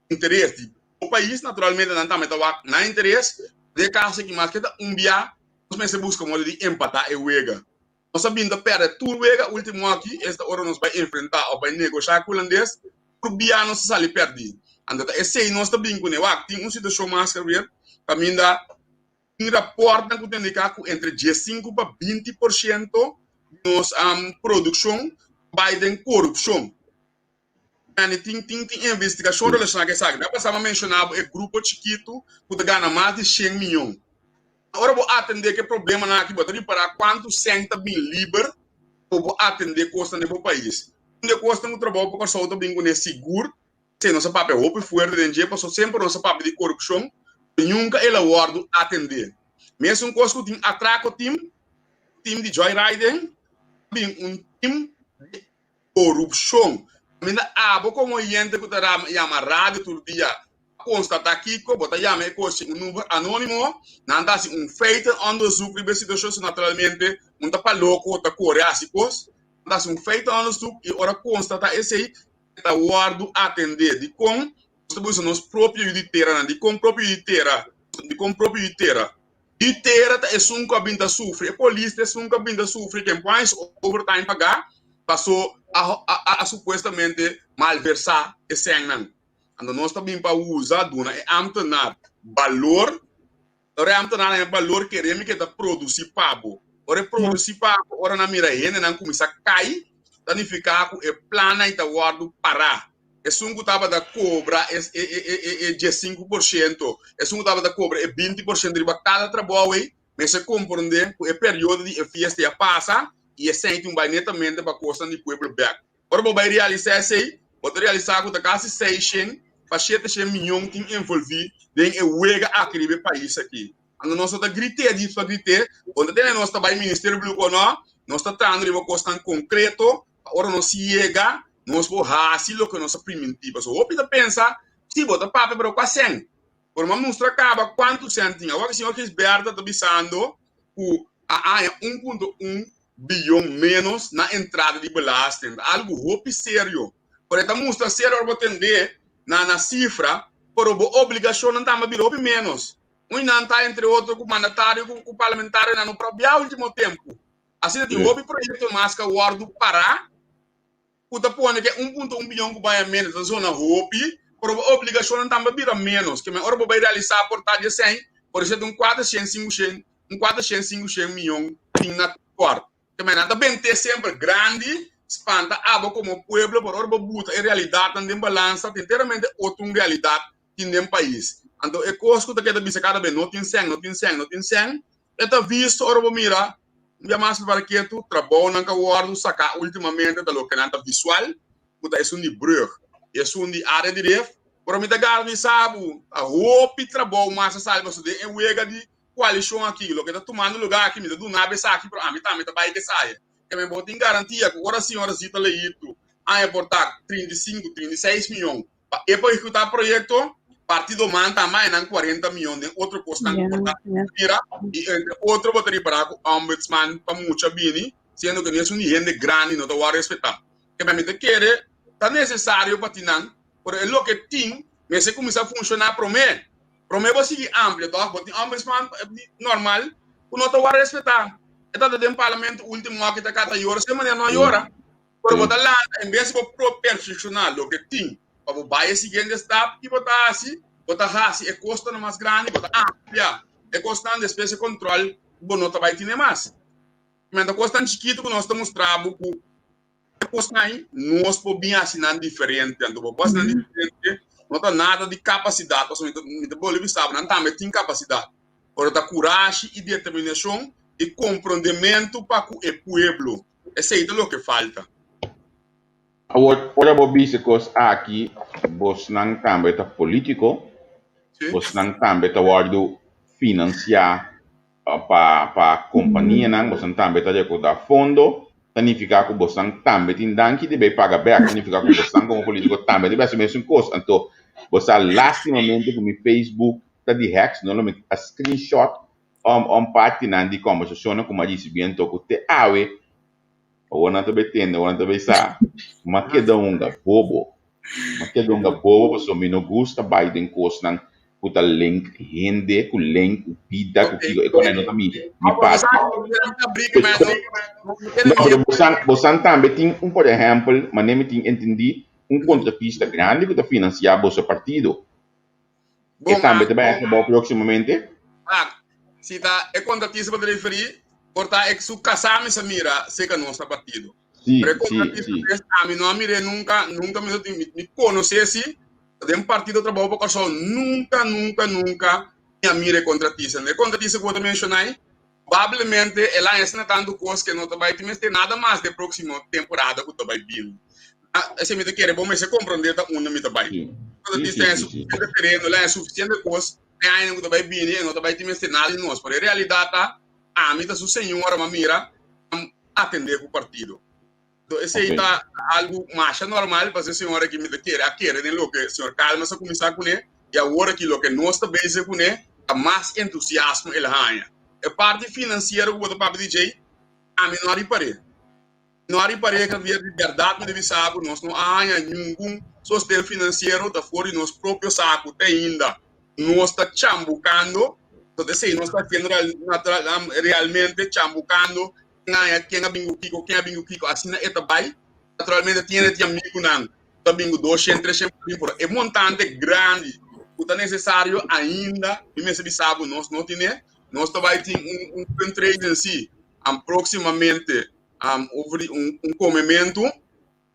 interes di bo pais, naturalmente nan tambe ta wak nan interes. Den e kaso aki maske ta un bia nos mester buska modo di empatá e wega. Nos a bin ta pèrdè tur wega último aki, esta ora nos bai enfrentá òf bai negoshá ku hulandes, tur bia nos ta sali pèrdí. Anto ta esei nos ta bin kuné. Wak, tin un situashon mas, Javier, kaminda Tin rapòrtnan ku ta indiká ku entre 15 pa 20% di nos produkshon bai den korupshon. Yani tin tin tin investigashon relashoná ku esaki. Mi a pasá pa menshoná bo e grupo chikitu ku ta gana mas di shen mion. Ora bo atendé ku e problemanan aki bo ta ripará kuantu sèn ta bin liber pa bo atendé kosnan den bo pais. Un di e kosnan ku Trabou pa Kòrsou ta bin kuné sigur Sí, nos a papia hopi fuerte den dje, pasobra semper nos a papia di korupshon, pero nunka el a wòrdu atendé. Mesun kos ku tin atrako team, team di joyriding, a bin un team di korupshon. Kaminda abo komo oyente ku ta yama radio tur dia a konstatá kiko, bo ta yama e kos un number anónimo, nan ta hasi un feitenonderzoek riba e situashon, so naturalmente un ta pa loko ta kore hasi kos, nan ta hasi un feitenonderzoek i ora konstatá esei, ta wòrdu atendé. Dikon nos ta usa nos propio yu di teranan? Dikon propio yu di tera? Dikon propio yu di tera? Di tera ta esun ku a bin ta sufri, e polis ta esun ku a bin ta sufri ken por haña su overtime pagá paso a a supuestamente malversá e sènnan. Anto nos ta bin pa usa duna e ámtenar balor. Ora e ámtenar haña balor kere mi ke ta produsí pa bo. Ora e produsí pa bo, ora nan mira hendenan kuminsá kai, ta nifiká ku e plannan ei ta wòrdu pará. Esun ku tabata kobra e e 15%, esun ku tabata kobra e 20% riba kada trabou ei, mester komprondé ku e periodo di e fiesta ya pasa i esei tin bai netamente pa kosnan di pueblo bèk. Ora bo bai realisá esei, bo ta realisá ku ta kasi 600 pa 700 miyon tin envolví den e wega aki riba e pais aki. Anto nos no ta grité djis pa grité, bo no ta tende nos ta bai Ministerio Públiko o no, nos ta trahando riba kosnan konkreto pa ora nos yega nos por hasi loke nos a primintí. Pasobra hopi ta pensa, sí, bo ta papia, pero kua sèn? Pero mi a mustra kaba kuantu sèn tin. Awor ku señor Gisberta ta bisando ku a haña 1.1 biyon ménos na entrada di belasting, ta algu hopi serio. Pero e ta mustra serio ora bo tendé na na sifra, pero bo obligashonnan tambe a bira hopi ménos. Un nan ta entre otro ku mandatario ku parlamentarionan no por a bia último tempu. Asina tin hopi proyekto mas ku a wòrdu pará ku ta pone ku e 1.1 biyon ku bai a ménos ta zona hopi, pero bo obligashonnan tambe a bira ménos. Ke men ora bo bai realisá por ta di esei, por esei ta un kuatershen, sinkushen, un kuatershen, sinkushen miyon tin na kòrt. Ke men nan ta bent'é semper grandi, spanta abo komo pueblo, pero ora bo buta e realidatnan den balansa, ta enteramente otro un realidat tin den pais. Anto e kos ku ta keda bisa kada bes, no tin sèn, no tin sèn, no tin sèn, E ta visto ora bo mira un bia mas prepara ketu, trabounan ka wòrdu saká últimamente ta loke nan ta visual, ku ta esun di brùg i esun di área di ref, pero mi ta garantisa bo ta hopi trabou mas a sali pasobra den e wega di koalishon aki loke ta tumando lugá aki mi ta duna bo esaki pero ami tambe ta bai kesaya. Ke men bo tin garantia ku ora señora Zita Leito a importá 35, 36 mion Pa e por ehekutá proyekto, partido man ta mai nan 40 mion den otro kosnan ku por ta mira i entre otro bo ta ripará ku ombudsman pa mucha bini siendo ku nes un di hende grandi no ta wòrdu respetá. Ke mi ta kere ta nesesario pa tin nan, pero e loke tin mester kuminsá funshoná promé. Promé bo sigui amplia tòg, bo tin ombudsman normal ku no ta wòrdu respetá. E tabata den parlamento último aki ta kata yora, si e manera no a yora. Pero bo ta lanta en bes di bo pro perfekshoná loke tin pa bo bai e siguiente stap, ki bo ta hasi? Bo ta hasi e kostonan mas grandi, bo ta amplia e kosnan, despues e kontrol bo no ta bai tine mas. Menta kosnan chikitu ku nos ta mustra bo ku e kosnan ei nos por bin hasi nan diferente. Anto bo por hasi nan diferente no ta nada di kapasidat, pasobra mi ta mi ta bolbe bisa bo nan tambe tin kapasidat, pero ta kurashi i determinashon i komprondementu pa ku e pueblo. Esei ta loke falta. Awor, ora bo bisa e kos aki, bosnan tambe ta polítiko, bosnan tambe ta wòrdu finansiá pa pa kompanianan, bosnan tambe ta rekoudá fondo, ta nifiká ku bosnan tambe tin danki di bai paga bèk, ta nifiká ku bosnan komo polítiko tambe ta bai hasi mesun kos. Anto, bo sa lástimamente ku mi Facebook ta di hèk, si no lo mi a screenshot Om om partinan di kombersashonnan ku mi a risibí anto ku te awe awor nan ta bai tende, awor nan ta bai sa. Mi a keda hunga bobo. Mi a keda hunga bobo pasobra mi no gusta bai den kosnan ku ta link hende, ku link ku bida, ku kiko. E kosnan no ta mi mi parti. No, pero bosan bosan tambe tin un por ehèmpel, manera mi tin entendí, un kontratista grandi ku ta finansiá boso partido. E tambe ta bai acabao próximamente. Ah, si ta e contratista pa ta referí, por ta e su casá mi sa mira seca nos na partido. Sí, Pero e sí, contratista sí. mes ami no a mir'é nunca, nunca mi no tin, mi, mi conoce si, den partido Trabou pa Kòrsou nunca, nunca, nunca mi a mira e contratista. E contratista ku bo ta menshoná ei, Probablemente el a hesina tantu kos ke no ta bai tin mester nada mas den próksimo temporada ku ta bai bini. Esei mi ta kere bo mester komprondé ta unda mi ta bai. No ta tin ten sufisiente tereno, el a hesi sufisiente kos den añanan ku ta bai bini e no ta bai tin mester nada di nos. Pero e realidat ta ami ta su señora m'a mira atendé ku partido. Enton esei ta algu masha normal pasobra e señor aki mi ta kere a kere den loke señor Calmes a kuminsá kuné i awor aki loke nos ta bezig kuné ta mas entusiasmo el a haña. E parti finansiero ku bo ta papia di djei ami no a ripar'é. No a ripar'é Javier di bèrdat mi ta bisa bo nos no a haña ningun sosten finansiero ta for di nos propio saku te ainda nos ta chambukando. Entonces esei nos ta haciendo real, natural, realmente chambukando ken a ken a bin ku kiko, ken a bin ku kiko, asina e ta bai. Naturalmente tin hende tin amigunan ta bin ku 200, 300 florin, pero e montante grandi ku ta nesesario ainda mi mester bisa bo nos no tine. Nos ta bai tin un un fundraising si próximamente over di un un komementu.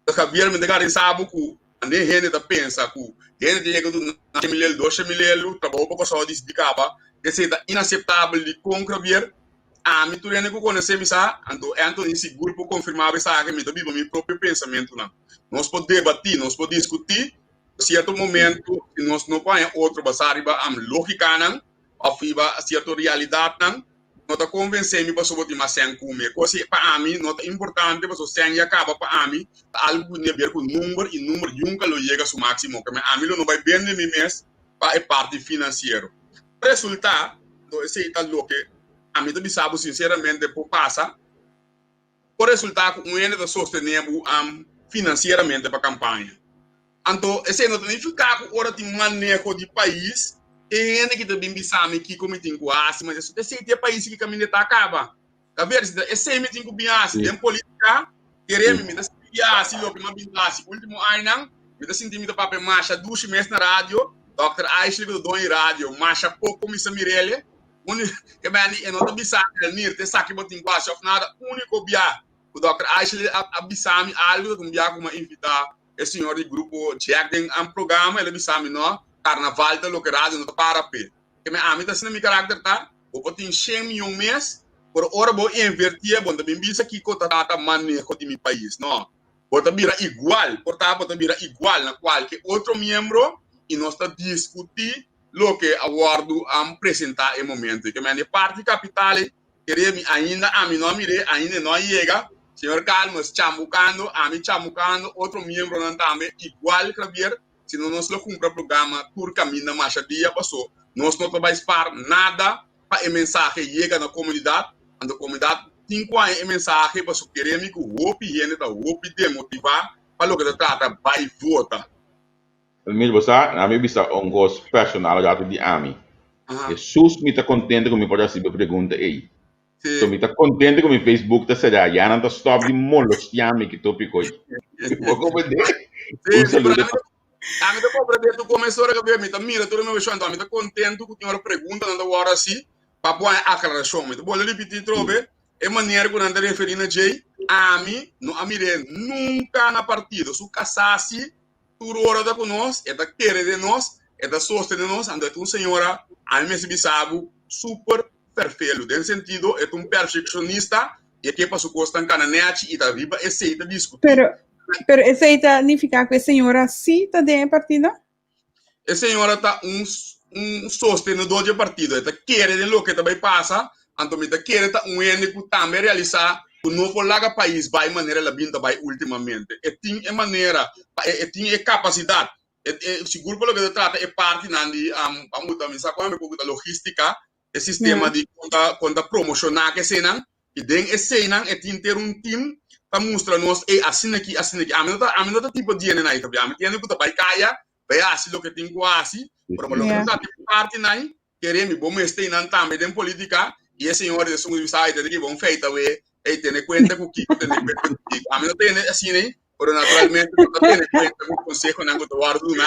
Javier mi ta gari sabo ku ande hende ta pensa ku hende ta yega duna shen mil elu, dos shen mil elu, trabou pa Kòrsou a disidi kaba, esei ta inaseptabel dikon Javier? Ami tur hende ku konosé mi sa, anto Anthony sigur por konfirmá bo esaki, mi ta biba mi propio pensamentunan. Nos por debatí, nos por diskutí, sierto momento si nos no por haña otro basá riba lógikanan òf riba sierto realidatnan, no ta konvensé mi pasobra bo tin mas sèn ku mi. E kos ei pa ami no ta importante pasobra sèn ya kaba pa ami ta algu ku tin haber ku number i number yunka lo yega su máksimo. Keme ami lo no bai bende mi mes pa e parti finansiero. Resultá, anto esei ta loke ami ta bisa bo sinseramente por pasa. Por resultá ku un hende ta sostené bo finansieramente pa kampaña. Anto esei no ta nifiká ku ora tin maneho di pais e hende ki ta bin bisa mi kiko mi tin ku hasi, ma esei ta e pais ki kaminda ta kaba. Ta ber si ta esei mi tin ku bin hasi den politika, kere mi, mi ta sigui hasi loke mi a bin hasi ultimo añanan, mi ta sinti mi ta papia masha dushi mes na radio, Dòkter Aishley ku ta doño di radio masha poko mi sa mir'el. Uni ke meni e no ta bisa mi Elmir te esaki bo tin ku hasi of nada. Uniko bia ku Dòkter Aishley a a bisa mi algu ta un bia ku mi a invita e señor di grupo Jack den an programa el a bisa mi no karnaval ta loke radio no ta para p'e. Ke men ami ta asina mi karakter ta bo por tin shen miyon mes pero ora bo invertié bo no ta bin bisa kiko ta trata maneho di mi pais no. Bo ta bira igual por ta bo ta bira igual na kualke otro miembro i nos ta diskutí loke a wòrdu presentá e momento. I ke men e parti kapital ei, kere mi ainda ami no a mir'é, ainda e no a yega. Señor Calmes chambukando, ami chambukando, otro miembronan tambe igual Javier, si no nos lo kumpra programa tur kaminda masha dia pasó. Nos no ta bai spar nada pa e mensahe yega na komunidat, anto komunidat tin ku haña e mensahe paso kere mi ku hopi hende ta hopi demotivá pa loke ta trata bai vota. Mira, bo sa, ami bisa un kos personal rato di ami. Hesus mi ta kontento ku mi por rasibi e pregunta ei. So mi ta kontento ku mi Facebook ta será, ya nan ta stòp di molestiá mi ki tópiko ei. Bo komprendé? Un saludo pa. Ami ta komprendé tu komes ora Gabriel, mi ta mira tur e mi anto ami ta kontento ku tin ora preguntanan ta wòrdu hasi pa por haña aklarashon. Mi ta bolbe ripití trobe e manera ku nan ta referí na djei, ami no a mir'é nunka na partido. Su kasá si Tur ora ta ku nos, e ta kere den nos, e ta sostene nos, anto e ta un señora, ami mester bisa bo, super ferfelu, den sentido e ta un perfeccionista i e ke pa su kosnan kana nechi i ta riba esei ta diskutí. Pero, pero esei ta nifiká ku e señora sí ta den e partido? E señora ta un un sostenedor dje partido, e ta kere den loke ta bai pasa, anto mi ta kere ta un hende ku tambe a realisá ku no por laga pais bai manera el a bin ta bai últimamente. E tin e manera, e tin e kapasidat, e e sigur pa loke ta trata e partinan di a muta mi sa kon mi por ta logístika, e sistema di kon ta kon ta promoshoná ke eseinan, i den eseinan e tin ter un tim ta mustra nos ey asina aki asina aki. Ami no ta ami no ta tipo di hende nan ei ta ami ta hende ku ta bai kaya Bai hasi loke tin ku hasi, pero pa loke ta trata di parti nan, kere mi bo mester einan tambe den politica, i e señor di esun ku bisa, tene ki bon feita we, ey tene kuenta ku kiko, tene kuenta ku kiko. Ami no tene asina ei, pero naturalmente no ta tene kuenta ku konsehonan ku ta wòrdu duna,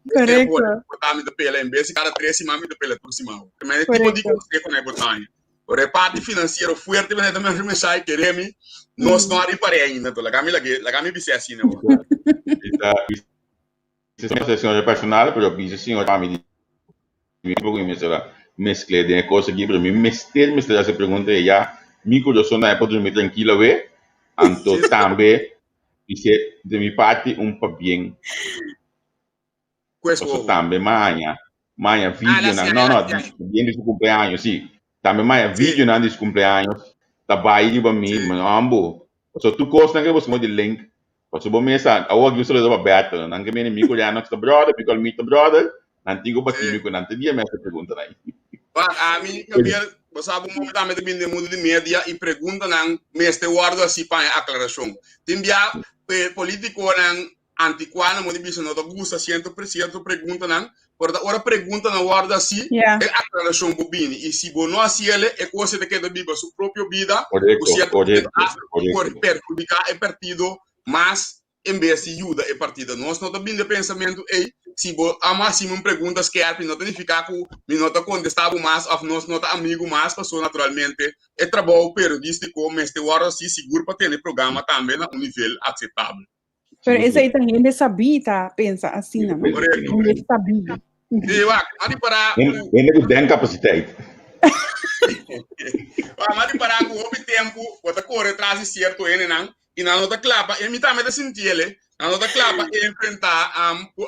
Korekto. Por ta mi ta pela, en bes di kada tres siman mi ta pela tur siman. Pero e tipo di konsehonan ei por taña. Pero e parti finansiero fuerte manera ta mi mensahe kere mi, nos no a ripar'é ainda, enton laga mi lag'é, laga mi bis'é asina awor. Señor personal, pero bisa señor pa mi di mi poco mi mester a mezclé den e cos aki, pero mi mester mester haci pregunta e ya mi curioso na e por drumi tranquilo awe, anto tambe dice de mi parti un pabien Pues paso wowo. tambe maña maña Ah, video nan no no bien di su cumpleaños si tambe maña video nan di su cumpleaños ta bay riba mi Sí. no ambo paso tur cosnan ke bo smoke di link Pasobra bo mes sa, awor aki un saludo pa Berto, nan ke mene mi ku Lennox ta brother, mi ku Almir ta brother, nan tin ku bati mi ku nan te dia mi hasi preguntanan ei. Wak, ami, Gabriel, bo sa bo momi tambe ta bini den mundu di media i preguntanan mester wòrdu hasi pa haña aklarashon. Tin bia politikonan. Antikuá nan bo di bisa no ta gusta sierto sierto preguntanan, pero ta ora preguntanan wòrdu hasí, Yeah. e aklarashon por bini. I si bo no hasi el, e kos ei ta keda biba su propio bida, ku Korekto, sierto korekto, hasta por korekto. perhudiká e partido mas en bes di yuda e partido. Nos no ta bini e pensamentu ei, si bo a hasi mi un pregunta skèrpi no ta nifiká ku mi no ta kontestá bo mas òf nos no ta amigu mas, pasobra naturalmente e trabou periodístiko mester wòrdu hasí sigur pa tene e programa tambe na un nivel akseptabel. Pero esei ta hende sabí ta pensa asina, no? Correcto. Hende sabí. Sí, wak, m'a ripará ku Hende ku den kapasiteit. Wak, m'a ripará ku hopi tempu bo ta kore tras di sierto hendenan i nan no ta kla pa, i mi tambe ta sinti el, nan no ta kla pa enfrentá ku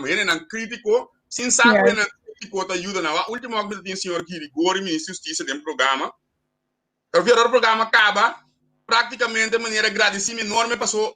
hendenan krítiko sin sa ku hendenan krítiko ta yuda nan. Wak, último wak mi ta tin señor Girigori, minister di hustisia den programa. Pero via ora programa caba, practicamente manera gradicimi enorme paso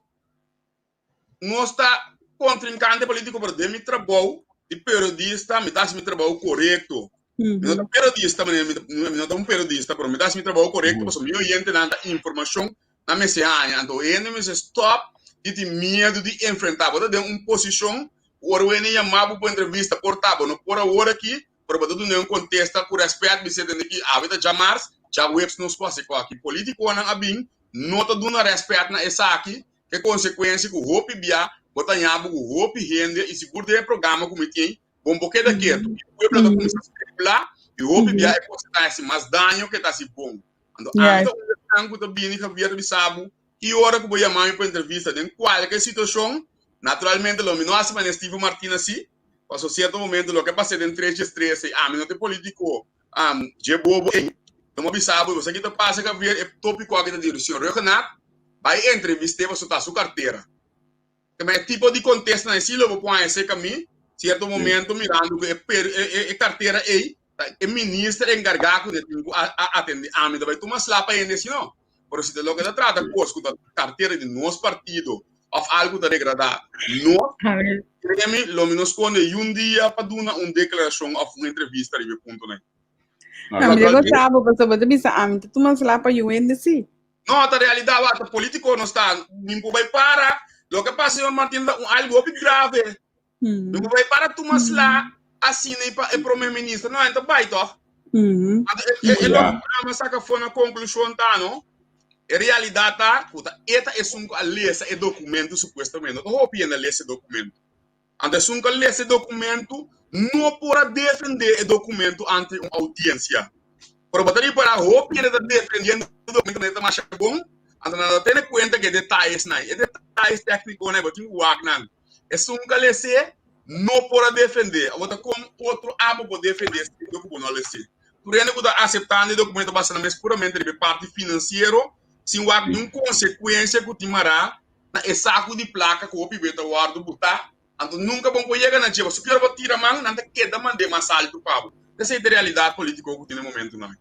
nos ta contrincante politico, pero den mi trabou di periodista mi ta haci mi trabou corecto. Mi no ta periodista, manera mi ta, mi no ta un periodista, pero mi ta haci mi trabou corecto paso mi oyentenan ta informacion nan mester haña. Anto hende mester stop di tin miedo di enfrenta. Bo ta den un posicion cu ora wende yama bo pa entrevista por ta bo no por awor aki, Pero bo ta duna un kontesta ku rèspèt, mi tende ki awe ta djamars, djaweps nos ku hasi koki. Politikonan a bin no ta duna rèspèt na esaki, ke konsekuensia ku hopi bia bo ta haña bo ku hopi hende i sigur den e programa ku mi tin, bon bo keda ketu. E pueblo ta kuminsá spekulá i hopi bia e kos ta hasi mas daño ke ta hasi bon. Anto ami ta un di esnan ku ta bini Javier ta bisa bo ki ora ku bo yama mi pa entrevista den kualke situashon, naturalmente lo mi no hasi manera Steven Martina si, Paso cierto momento loke a pasa den tres djes trece, ami no ta e politico dje bobo ey, no mo bisa bo, bo sa ki ta pasa Javier, e topico aki ta di señor Rhuggenaath, bay entrevist'e paso ta su cartera. Ta e tipo di contestanan ey si lo bo por haña cerca mi, cierto momento mirando cu e cartera ey ta e minister encarga cu tin cu atende ami ta bay tuma sla pa hende si no. Pero si ta loke ta trata cos cu ta cartera di nos partido of algo ta degradá nos, créeme, lo mi no sconde yun dia pa duna un declaracion of un entrevista riba e puntonan. No, mi ta gosta bo pasobra bo ta bisa ami ta tuma sla pa yu hende si. No, ta realidad wak, ta politico nos ta, mi por bay para, loke pasa señor Martin ta un algo hopi grave. Mi por bay para tuma sla asina pa e prome minister, no, en ta bay toch. Anto e, e, e loke programa saka for na conclusion ta no, e realidad ta cu ta e ta esun cu a lesa e documento supuestamente, no ta hopi hende a lesa e documento. Anto esun cu a lesa e documento no por a defende e documento ante un audiencia. Pero bo ta ripara hopi hende ta defendiendo e documento manera ta masha bon, anto nan no ta tene cuenta cu e detayesnan, e detayes tecniconan bo tin cu wak nan. Esun ku a les'é no por a defendé. Awor ta kon otro abo por defendé siendo ku bo no a les'é? Tur hende ku ta aseptando e dokumento basa nan mes puramente riba e parti finansiero sin wak niun konsekuensia ku tin mará na e saku di plaka ku hopi be ta wòrdu butá. Anto nunka bo por yega na dje. Pasobra ki ora bo tira man, nan ta keda mand'é mas altu pa bo. Esei ta e realidat polítiko ku tin na e momentunan.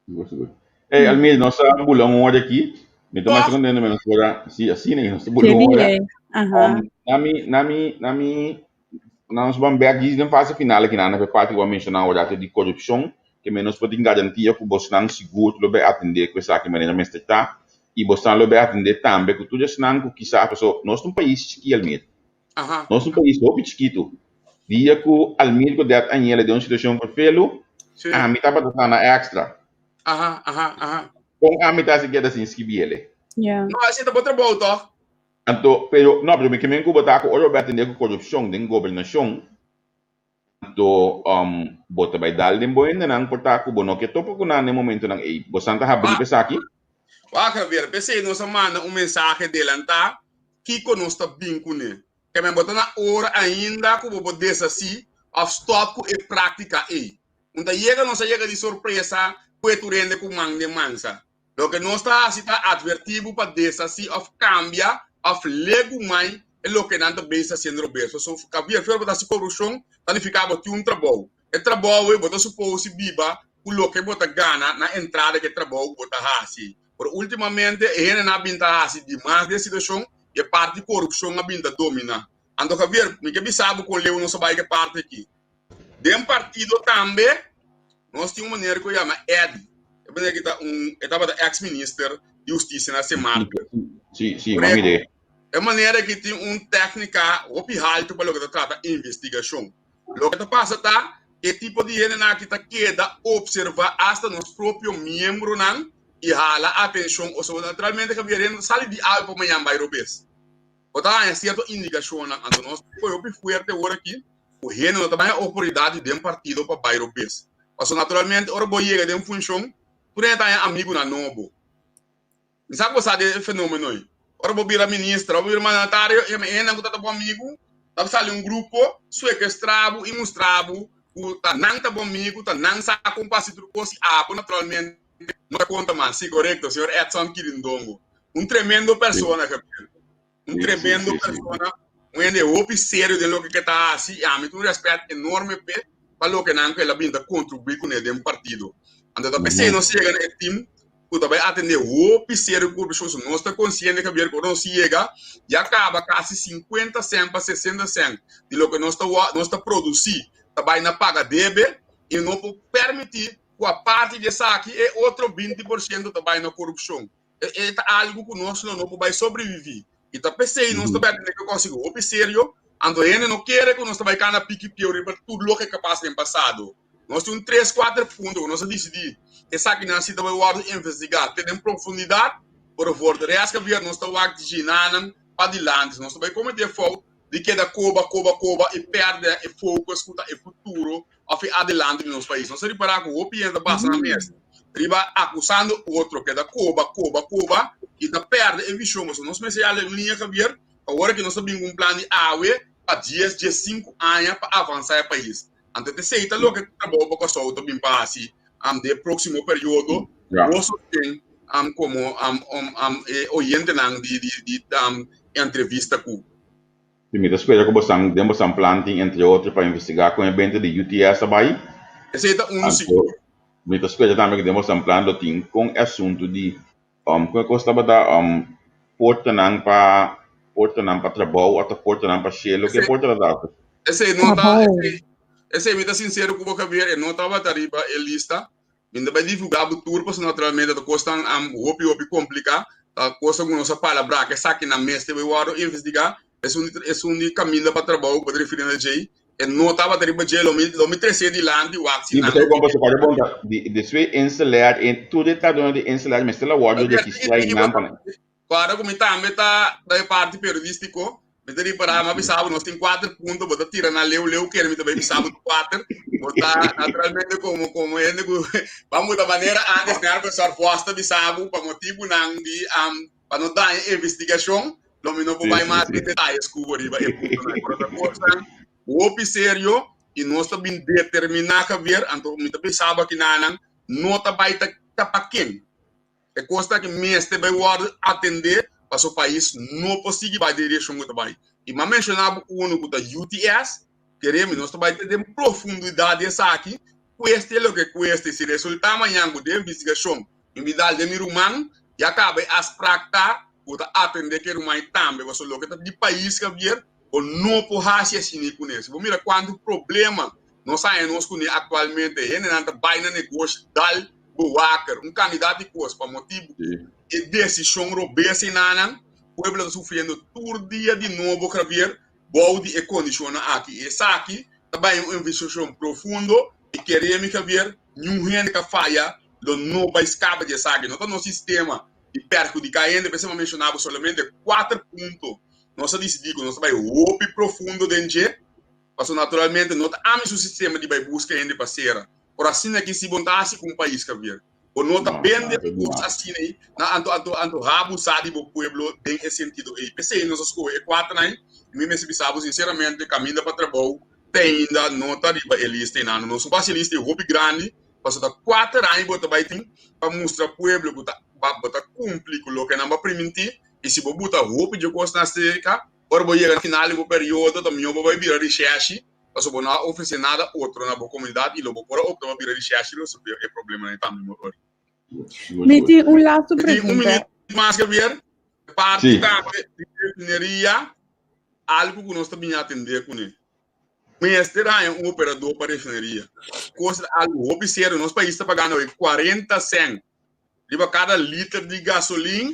Sigur, sigur. Hey, Almir, nos a bula un hora aquí. Mi ta mas contento menos hora. Sí, así ne, nos a bula un hora. Aha. Um, nami, nami, nami, nos van back dies den fase final aquí na parte que mencionar ahora di corrupción, que menos por tin garantía que bosnan sigur lo be atender ku esaki manera mester ta y bosnan lo be atender tambe ku tur esnan ku quizás paso nos ta un país chiki Almir. Aha. Nos ta un pais hopi chikitu. Dia ku Almir ku Det Añela den un situashon ferfelu, Sí. ami tabata sa na extra. Aha, aha, aha. Kon ami ta hasi keda sin skibi ele? Ja. No, esei ta bo trabou tòg? Anto, pero, no, pero mi ke men ku bo ta ku ora bo a atendé ku korupshon den gobernashon, anto bo ta bai dal den bo hendenan por ta ku bo no ke topa ku nan den momentonan ei. Bosan ta habrí pa esaki? Wak, Javier, p'esei nos a manda un mensahe delantá kiko nos ta bin kuné. Ke men bo ta na ora ainda ku bo por deshasí òf stòp ku e práktika ei. Un ta yega nos a yega di sorpresa ku e tur hende ku man den mansa. Loke nos ta hasi ta atvertí bo pa deshasí òf kambia òf legumai e loke nan ta bezig hasiendo robes. Pasobra Javier, fuera bo ta hasi korupshon ta nifiká bo tin un trabou. E trabou ei bo ta suposi biba ku loke bo ta gana na entrada ku e trabou ku bo ta hasi. Pero ultimamente e hendenan a bin ta hasi dimas di e situashon i e parti korupshon a bin ta dominá. Anto Javier, mi ke bisa bo kon leu nos a bai ku e parti aki. Den partido tambe nos tin un meneer ku yama Eddy. E meneer aki ta un, e tabata ex minister di hustisia na Sint Maarten. Sí, sí, m'a mir'é. E manera ki tin un téknika hopi haltu pa loke ta trata investigashon. Loke ta pasa ta, e tipo di hendenan aki ta keda opservá asta nos propio miembronan i hala atenshon oso. Naturalmente Javier, hende no ta sali di awe pa mañan bai robes. Bo ta haña sierto indikashonnan, anto nos ta kohe hopi fuerte ora aki ku hende no ta baña outoridat di den partido pa bai robes. Pasobra naturalmente ora bo yega den funshon, tur hende ta haña amigunan nobo. Mi sa ku bo sa di e fenomeno ei. Ora bo bira minister, ora bo bira mandatario, e hendenan ku ta ta bo amigu ta sali un grupo suekestrá bo i mustra bo ku ta nan ta bo amigu, ta nan sa kon pa hasi tur kos i abo naturalmente no ta konta mas. Si, korekto, señor Edson Kirindongo. Un tremendo persona, Gabriel. Un tremendo persona, un hende hopi serio den loke ke ta hasi i ami tin un rèspèt enorme p'e pa loke nan ku el a bin ta kontribuí kuné den partido. Anto ta p'esei nos yega na e tim ku ta bai atendé hopi serio ku korupshon. So nos ta konsiente Javier ku ora nos yega ya kaba kasi sinkuenta sèn pa sesenta sèn di loke nos ta nos ta produsí ta bai na paga debe i no por permití ku aparte di esaki e otro 20% ta bai na korupshon. E ta algu ku nos lo no por bai sobreviví. I ta p'esei nos ta bai atendé ku e kos hopi serio. Anto hende no kere ku nos ta bai kana piki pieu riba tur loke ka pasa den pasado. Nos tin un tres kuater punto ku nos a disidí esakinan si ta bai wòrdu investigá te den profundidat, pero for de rèst Javier nos ta wak djinanan padilanti. Nos ta bai kometé fout di keda koba koba koba i pèrdè e focus ku ta e futuro òf e adelante di nos pais. Nos a ripará ku hopi hende ta basa nan mes riba akusando otro, keda koba koba koba i ta pèrdè e vishon. Pasobra nos mester yala un liña Javier, awor aki nos ta bin ku un plan di awe pa dies, diesinku aña pa avansá e pais. Anto esei ta loke Trabou pa Kòrsou ta bin pa hasi den e próksimo periodo. Bo sosten komo e oyentenan di e entrevista ku. Si mi ta spera ku bosan den bosan plan tin entre otro pa investigá kon e benta di UTS a bai. Esei ta unu sigur. Anto mi ta spera tambe ku den bosan plan lo tin kon e asuntu di kon e kos tabata portanan pa portanan pa trabou òf ta portanan pa shelu ke porta ta ta? Esei no ta esei mi ta sinsero ku bo Javier e no tabata riba e lista. Mi no ta bai divulgá bo tur pasobra naturalmente ta kosnan hopi hopi kompliká, ta kosnan ku nos a palabrá ku esakinan mester bai wòrdu investigá. Esun di esun di kaminda pa trabou ku bo ta referí na djei, e no tabata riba dje, lo mi lo mi tres'é dilanti wak si Sí, nan pasobra kon pasobra kòrda bon ta di despues Inselair e tur e trabadónan di Inselair mester la wòrdu registrá i nan pa nan. Kòrda ku mi tambe ta da e parti periodístiko, mi ta ripará, mi a bisa bo nos tin kuater punto, bo ta tira nan leu leu kere mi ta bai bisa bo kuater, bo ta naturalmente komo komo hende ku ban muda manera antes nèr profesor Vos ta bisa bo pa motibunan di pa no daña investigashon lo mi no por bai mas den detayes ku bo riba e puntonan, pero ta kosnan hopi serio i nos ta bin determiná Javier, anto mi ta bisa bo akinanan no ta bai ta ta pa ken. E kos ta ki mester bai wòrdu atendé pasobra pais no por sigui bai den direkshon ku ta bai. I m'a menshoná bo unu ku ta UTS, kere mi nos ta bai te den profundidat di esaki, kueste loke kueste. Si resultá mañan ku den investigashon mi mi dal den mi ruman, ya kaba e afsprak ta ku ta atendé ku e ruman ei tambe pasobra loke ta di pais Javier Bo no por haci asina cune. Si bo mira cuanto problema nos haña nos cune actualmente, hendenan ta bay na negoshi dal bewaker, un cantidad di cos pa motibu e decision robes enanan, pueblo ta sufriendo tur dia di nobo Javier bou di e condicionnan aki. Y esaki ta bay un investigacion profundo y keremi Javier, niun hende ka faya lo no bay scapa di esaki. No ta nos sistema di perhudica hende, p'esei mi a menciona bo solamente cuater punto Nos a disidí ku nos ta bai hopi profundo den dje, pasobra naturalmente no ta ami su sistema di bai buska hende pa sera. Por asina aki si bo no ta hasi ku un pais, Javier. Bo no ta bende un kos asina ei na anto anto anto habusá di bo pueblo den e sentido ei. P'esei nos a skohe e kuaternan ei i mi mester bisa bo sinseramente kaminda pa trabou te ainda no ta riba e lista einan. Nos no hasi e lista ei hopi grandi pasobra ta kuater aña bo ta bai tin pa mustra pueblo ku ta bo ta kumpli ku loke nan bo a primintí. I si bo buta hopi dje kosnan aserka, ora bo yega na final di bo periodo, ta mihó bo bai bira rishèshi, pasobra bo no a ofresé nada otro na bo komunidat i lo bo por a opta pa bira rishèshi i resolvé e problemanan ei tambe mihor. Mi tin un lastu Mi tin un pregunta. minuut mas, Javier. Parti tambe di refineria, algu ku nos ta bini atendé kuné. Mester haña un operadó pa refineria. Kos ta algu hopi serio. Nos pais ta pagando awor 40 sènt riba kada liter di gasolin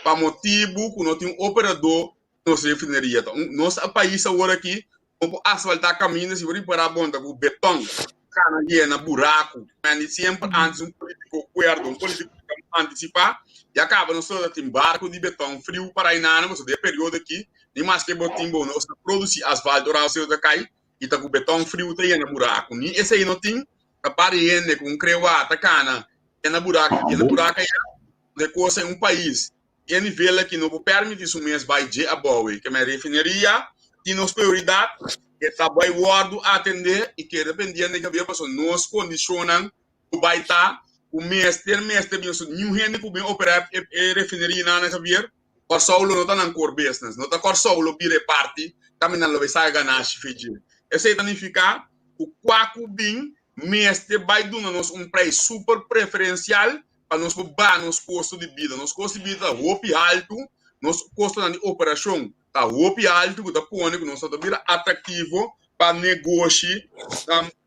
pa motibu ku no tin un operadó. Nos refineria ta un nos a pais awor aki no por asfaltá kaminda si bo ripará bon ta ku beton kana yena buraku. Meni semper antes un polítiko kuerdo, un polítiko ku ta antisipá ya kaba nos ta tin barku di beton friu para inana pasobra den e periodo aki ni maske bo tin bo nos ta produsí asfalto ora asina ta kai i ta ku beton friu ta yena buraku. Ni esei no tin ta par hende ku un krewa ta kana yena buraku yena buraku ya de kosa en un pais E nivel aki no por permiti su mes bai dje abou ei. Keme refineria tin nos prioridat, e ta bai wordu atende i keda pendiente Javier pasobra nos kondishonnan ku bai ta ku mester mester bin so niun hende ku bin opera e refinerianan na Javier, Kòrsou lo no ta nan core business, no ta Kòrsou lo bira e parti kaminda nan lo bai saka ganashi fe dje. Esei ta nifiká ku kua ku bin mester bai duna nos un preis super preferensial pa nos por baha nos kosto di bida. Nos kosto di bida ta hopi haltu, nos kostonan di operashon ta hopi haltu ku ta pone ku nos no ta bira atraktivo pa negoshi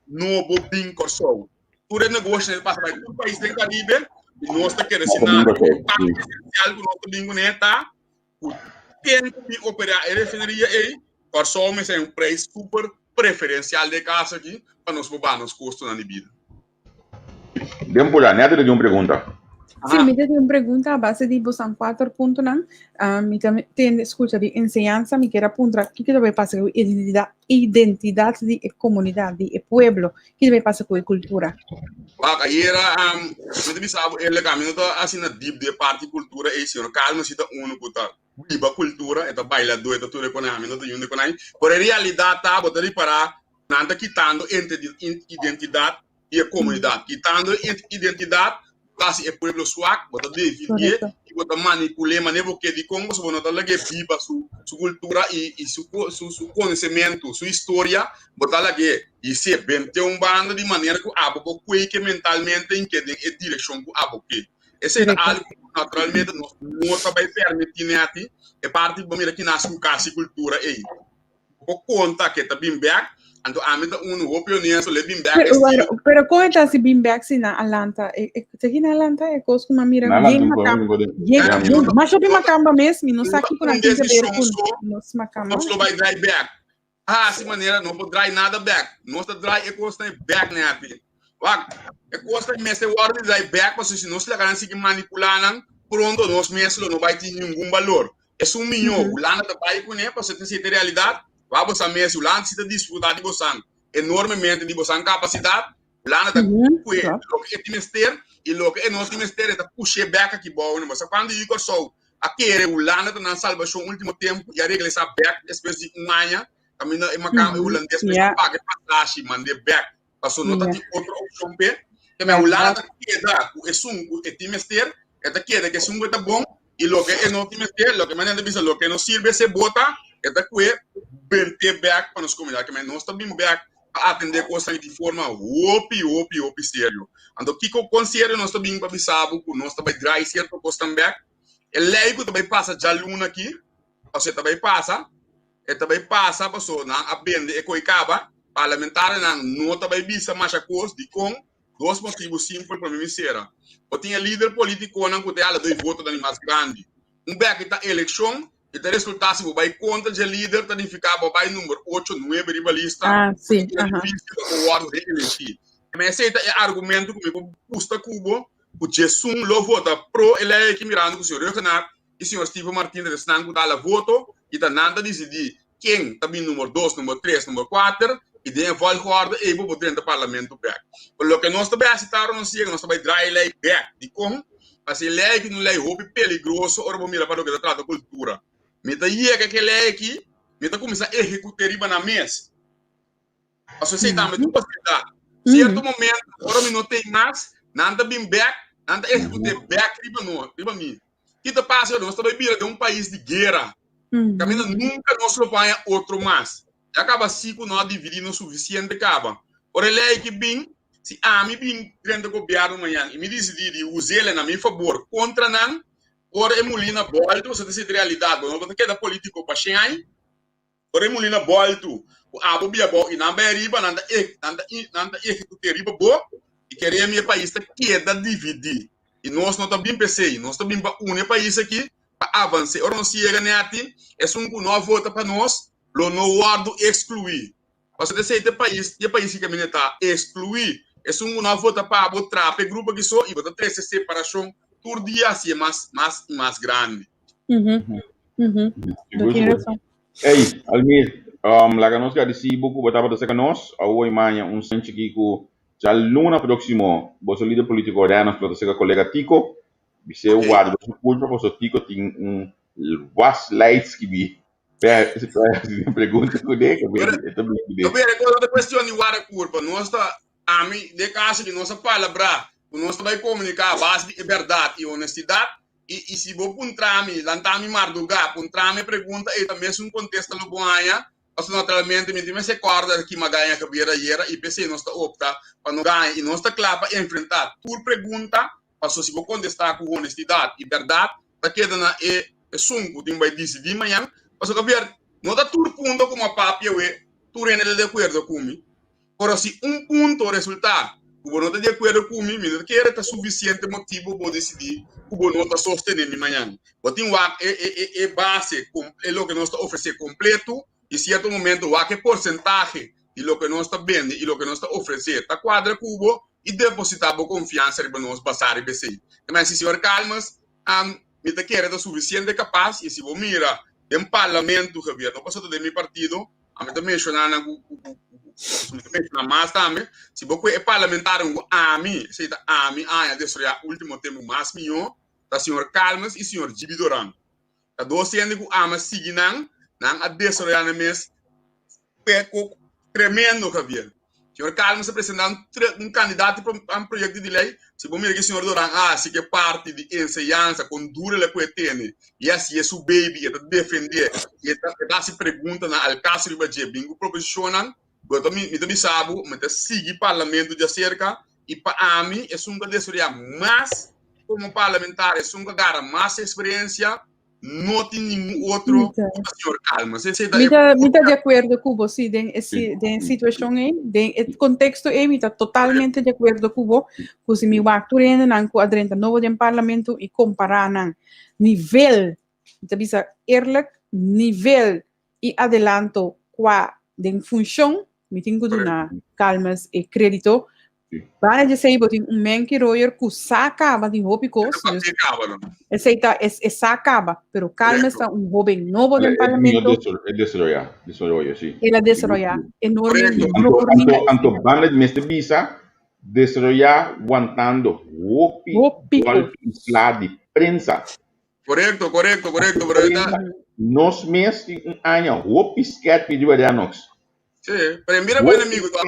nobo bin Kòrsou. Tur e negoshinan ta pasa bai tur pais den Karibe i nos ta kere si nan. Parti esensial ku nos ta bin kuné ta ku ken ku bin operá e refineria ei, Kòrsou mester un preis super preferensial den e kaso aki pa nos por baha nos kostonan di bida. Den pula, Nete ta tin un pregunta. Sí, mi ta tin un pregunta a base di bosan kuater puntonan. Ah, mi ta tende skucha di enseñansa, mi kier a puntra kiko ta bai pasa ku identidat, identidat di e komunidat, di e pueblo. Kiko ta bai pasa ku e kultura? Wak, ayera um, mi ta bisa bo eerlijk, mi no ta asina diep den e parti kultura ei, señor Calma si ta uno ku ta biba kultura, e ta bailadó, e ta tur e konai, mi no ta yunda e konai. Pero e realidat ta, bo ta ripará Nan ta kitando identidat di e komunidat. Kitando e identidat, bo ta hasi e pueblo swak, bo ta dividié i bo ta manipul'é manera bo ke. Dikon? Pasobra bo no ta lag'é biba su kultura i su konosementu, su historia, bo ta lag'é his'é bent'é un banda di manera ku abo por kweke mentalmente i ke den e direkshon ku abo ke. Esei ta algu ku naturalmente nos no ta bai permití nèt. E parti ku bo mira kinas ku kasi kultura ei. Bo konta ke ta bin bek, anto ami ta unu hopi honesto, le bin bek Pero, estilo. pero, pero kon e ta si bin bek si nan a lanta? E, e, te ki nan a lanta e kos ku m'a mira Nan yen lanta un makamba. kos, mi por Yen, ya, mi yen, no- masha hopi makamba mes, mi no No sa ta kiko un nan tin ke ber desishon ku so, nos makamba. nos lo bai drai bek. Hasi manera no por drai nada bek. Nos ta drai e kosnan bek nèt. Wak, e kosnan mester wòrdu di drai bek pasobra si nos laga nan sigui manipulá nan, pronto nos mes lo no bai tin ningun balor. Esun miñó, Hulanda ta bai kuné pasobra ta sinti realidat, wak bo sa mes, Hulanda si ta disfrutá di bosan enormemente, di bosan kapasidat, Hulanda ta kue loke e tin mester i loke e no tin mester e ta push'é bèk aki bou. Bo sa kuantu yu Kòrsou a kere Hulanda ta nan salbashon último tempu i a regresá bèk despues di un aña kaminda e makamba e hulandes mester paga e pasashi mand'é bèk pasobra no ta tin otro opshon p'e. Te men Hulanda ta keda ku esun ku e tin mester, e ta keda ku esun ku e ta bon i loke e no tin mester, loke manera ta bisa loke no sirbi esei bota, e ta kue bent'é bèk pa nos komunidat. Ke men nos ta bin bèk pa atendé kosnan di forma hopi, hopi, hopi serio. Anto kiko kon serio nos ta bin pa bisa bo ku nos ta bai drai sierto kosnan bèk? E lei ku ta bai pasa djaluna aki, pasobra e ta bai pasa, E ta bai pasa paso nan a bende e koi kaba. Parlamentarionan no ta bai bisa masha kos. Dikon? Dos motibu simpel pa mi mi sera. Bo tin e lider politikonan ku ta e hala doi votonan di mas grandi. Un bek ta elekshon i ta resulta si bo bai kontra dje lider ta nifiká bo a bai number ocho, nuebe riba lista. Ah, si, Ta bira aha. difisil pa bo wòrdu reelegi. Mi esei ta e argumento ku mi por pusta ku bo ku djesun lo vota pro e lei aki mirando ku señor Rhuggenaath i señor Steven Martin ta esnan ku ta hala voto i ta nan ta disidí ken ta bin number dos, number tres, number kuater i den e volgorde ei bo por drenta parlamento bèk. Pero loke nos ta bai hasi ta ora nos yega nos ta bai draai e lei bèk. Dikon? Pasobra e lei aki ta un lei hopi peligroso ora bo mira pa loke ta trata kultura. Mi ta yega ku e lei aki, mi ta kuminsá ehekut'é riba nan mes. Pasobra esei tambe ta un posibilidat. Sierto momento, ora mi no tin mas, nan ta bin bèk, nan ta ehekut'é bèk riba no, riba mi. Ki ta pasa? Nos ta bai bira den un pais di guera. Kaminda nunka nos lo por haña otro mas. Ya kaba si ku no a dividí nos sufisiente kaba. Ora e lei ki bin, si ami bin drenta gobièrnu mañan i mi disidí di us'el na mi fabor kontra nan, ora e mulina bòltu, bo ta sinti realidat, bo no ta keda polítiko pa shen aña. Ora e mulina bòltu ku abo bia abou i nan bai ariba, nan ta nan ta nan ta ehekut'é riba bo i kere mi e pais ta keda dividí. I nos no ta bin p'esei. Nos ta bin pa uni e pais aki. Pa avans'é. Ora nos yega nèti, esun ku no a vota pa nos lo no wòrdu ekskluí. Pasobra esei ta e pais, e pais ki kaminda ta ekskluí esun ku no a vota pa bo, trapa e grupo aki so i bo ta trese separashon tur dia hasié mas, mas i mas grandi. Bo tin rason. Ey, Almir, laga nos gradisí bo ku bo tabata serka nos. Awo i maña un sen chikí ku djaluna próksimo boso lider polítiko Renos lo ta serka kolega Tico. Bis'é warda su culpa pasobra Tico tin un waslijst skibi. P'e si tin pregunta ku de, ke e ta bin kuné. No bira e cosa ta cuestion di warda culpa. Nos ta, ami, den caso di nos a palabrá ku nos ta bai comunica a base di e berdad i honestidad. I, i si bo puntra mi, lanta mi mardugá, puntra mi e pregunta ei ta mesun contesta lo bo haña, pasobra naturalmente mi tin mester corda ki magaña gebeer ayera i p'esei nos ta opta pa no gaña i nos ta cla pa enfrentá tur pregunta. Paso si bo kontestá ku honestidat i bèrdat, ta keda na e esun ku tin bai disidí mañan. Paso Javier, no ta tur punto ku mi a papia awe tur hende ta di akuerdo ku mi. Pero si un punto resultá ku bo no ta di akuerdo ku mi, mi no ta kere ta sufisiente motibu bo disidí ku bo no ta sostené mi mañan. Bo tin wak e e e base, e loke nos ta ofresé kompletu i sierto momento wak e porsentahe di loke nos ta bende i loke nos ta ofresé ta kuadra ku bo i depositá bo konfiansa riba nos basá riba esei. Ta mester señor Calmes, mi ta kere ta sufisiente kapas i si bo mira den parlamento Javier, no pasobra ta den mi partido, ami ta menshoná nan ku ku ku mi ta menshoná mas tambe, si bo kue e parlamentarionan ku ami, esei ta ami aña desaroyá último tempu mas mihó, ta señor Calmes i señor Gibi Doran. Ta dos hende ku ami a sigui nan, nan a desaroyá nan mes Peco tremendo Javier. Señor Calmes a presenta un, un candidato pa un proyecto di ley. Si bo mira que señor Doran haci que parte di enseñanza con duro le puede tene y así es su baby y ta defende y ta, ta haci pregunta na al caso riba dje bin cu proposicionnan. Bo ta mi, mi ta bisa bo, mi ta sigui parlamento de acerca y pa ami esun ka desaroya mas como parlamentario, esun ka gara mas experiencia. No tin ningun otro señor Calma. Mi ta, mi ta de acuerdo cu bo, sí, den, e, den situacion ei, den e contexto ei, mi ta totalmente de acuerdo cu bo, cu si mi wak tur hendenan cu a drenta nobo den parlamento y compara nan nivel, mi ta bisa eerlijk, nivel y adelanto qua den funcion, mi tin cu duna Calmes e credito. Banda di esei bo tin un Menki Royer cu sa caba di hopi cos. Dus, esei ta, es, e sa caba, pero Calmes ta un hoben nobo den parlamento. E desaroya, desaroyo, si. El a desaroya enorme. Anto, anto, anto banda di mester bisa, desaroya wantando hopi, hopi golpi y sla di prensa. Korekto, korekto, korekto, pero e ta. Nos mes tin un aña hopi skerpi riba Renox. Sí, pero mira bo enemigo to.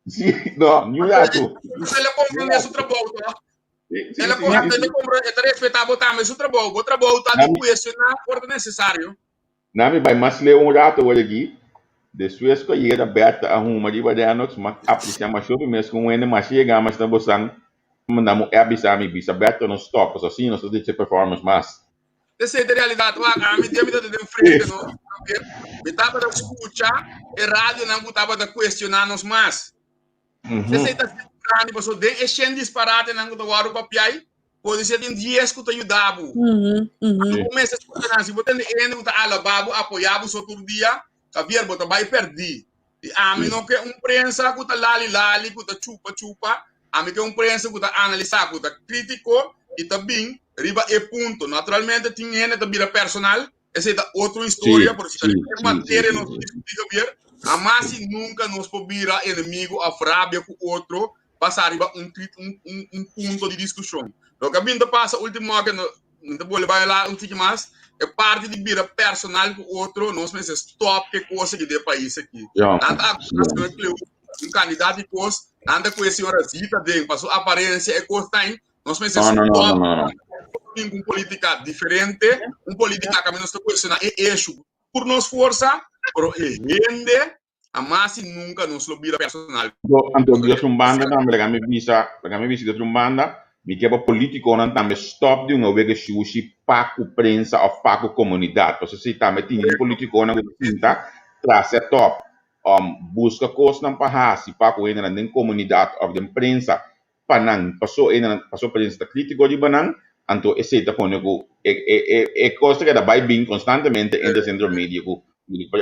Sí, no, ni un rato. El a comprende su trabou to. El a comprende, el ta respeta bo tambe su trabou. Bo trabou ta di cuestiona ora ta necesario. Nami bai mas leu un rato awor aki. Despues ku a yega Bertha a huma riba Renox, m'a aprecia masha hopi mes ku un hende masha yega mas na bosan manda mi un app bisa mi, bisa Bertha no stop, pasobra asina nos ta deci performance mas. Esei ta realidat. Wak, ami dia mi ta den frente no. Mi tabata skucha e radionan ku tabata kuestioná nos mas. Esei ta grandi pasobra den e shen disparatenan ku ta wòrdu papiai, pode ser tin dies ku ta yuda bo. Anto bo mester skucha nan. Si bo tende hende ku ta alabá bo, apoyá bo so tur dia, Javier, bo ta bai pèrdí. I ami no ke un prensa ku ta lali lali, ku ta chupa chupa. Ami ke un prensa ku ta analisá, ku ta krítiko i ta bin riba e punto. Naturalmente tin hende ta bira personal, esei ta otro historia, pero si ta riba e materia nos ta diskutí, Javier, hamas i nunka nos por bira enemigo òf rabia ku otro basá riba un un un punto di diskushon. Loke a bin ta pasa último ke no mi ta bolbe bai la un tiki mas, e parti di bira personal ku otro, nos mester stop ke kos aki den e pais aki. Nan ta akusá señor Cleo, un kandidat di kos, nan ta kue señora Zita den pa su aparensia e kos tain, nos mester stop bin ku un politika diferente, un politika kaminda nos ta kuestioná e eshu ku tur nos forsa, pero e hende Hamas y nunca nos lo bira personal. Anto di otro un banda tambe laga mi bisa, laga mi bisa di otro un banda, mi ke pa politiconan tambe stop di un awege shushi pa cu prensa of pa cu comunidad, pasobra si tambe tin hende politiconan cu ta sinta tras e top, busca cosnan pa haci pa cu hendenan den comunidad of den prensa pa nan, paso hendenan, paso prensa ta critico riba nan. Anto esei ta pone ku e e e e kos ta keda bai bin konstantemente entre Sentro Medio ku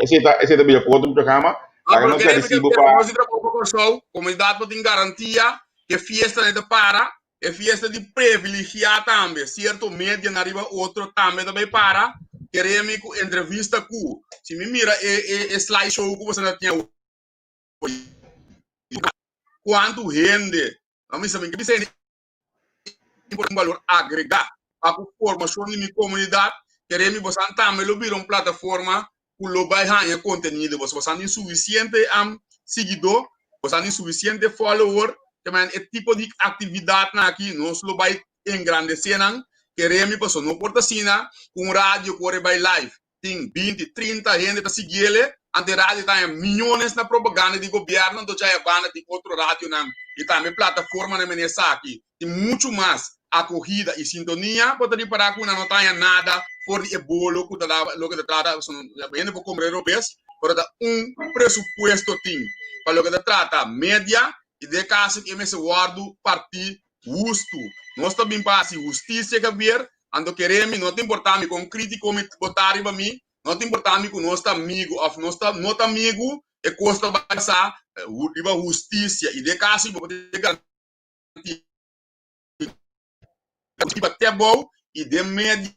Esei ta esei ta bira por otro programa. Ah, Laga pero nos queremos que gradisibo pa nos trabou pa Kòrsou, komunidat por tin garantia ku e fiesta no ta para, e fiesta di privilegiá tambe, sierto medianan riba otro tambe ta bai para. Keremi ku entrevista ku, si mi mira e e e slide show ku boso ta tin awor, kuantu hende, no mi sa mi ke bisa hende por un balor agregá pa ku formashon di mi komunidat, kere mi bosan tambe lo bira un plataforma ku lo bai haña kontenido. Boso bosan tin sufisiente siguidó, bosan tin sufisiente follower, te manera e tipo di aktividatnan aki nos lo bai engrandesé nan. Kere mi pasobra no por ta asina ku un radio kore bai live tin 20, 30 hende ta siguiele, ante radio ta haña miyones na propaganda di gobierno, anto djaya banda tin otro radionan y tambe plataformanan mene esaki tin mucho mas acogida y sintonia, bo ta ripara cu nan no ta haña nada for di e bolo cu ta da loke ta trata, hende por compra robes, pero ta un presupuesto tin pa loke ta trata media y den e caso aki e mester wordo parti hustu. Nos ta bin pa hasi hustisia, Javier, anto kere mi, no ta importa mi kon kritiko mi bo ta riba mi, no ta importa mi ku nos ta amigu òf nos ta no ta amigu, e kos ta basá riba hustisia i den kaso bo por tin garantia riba te abou i den media.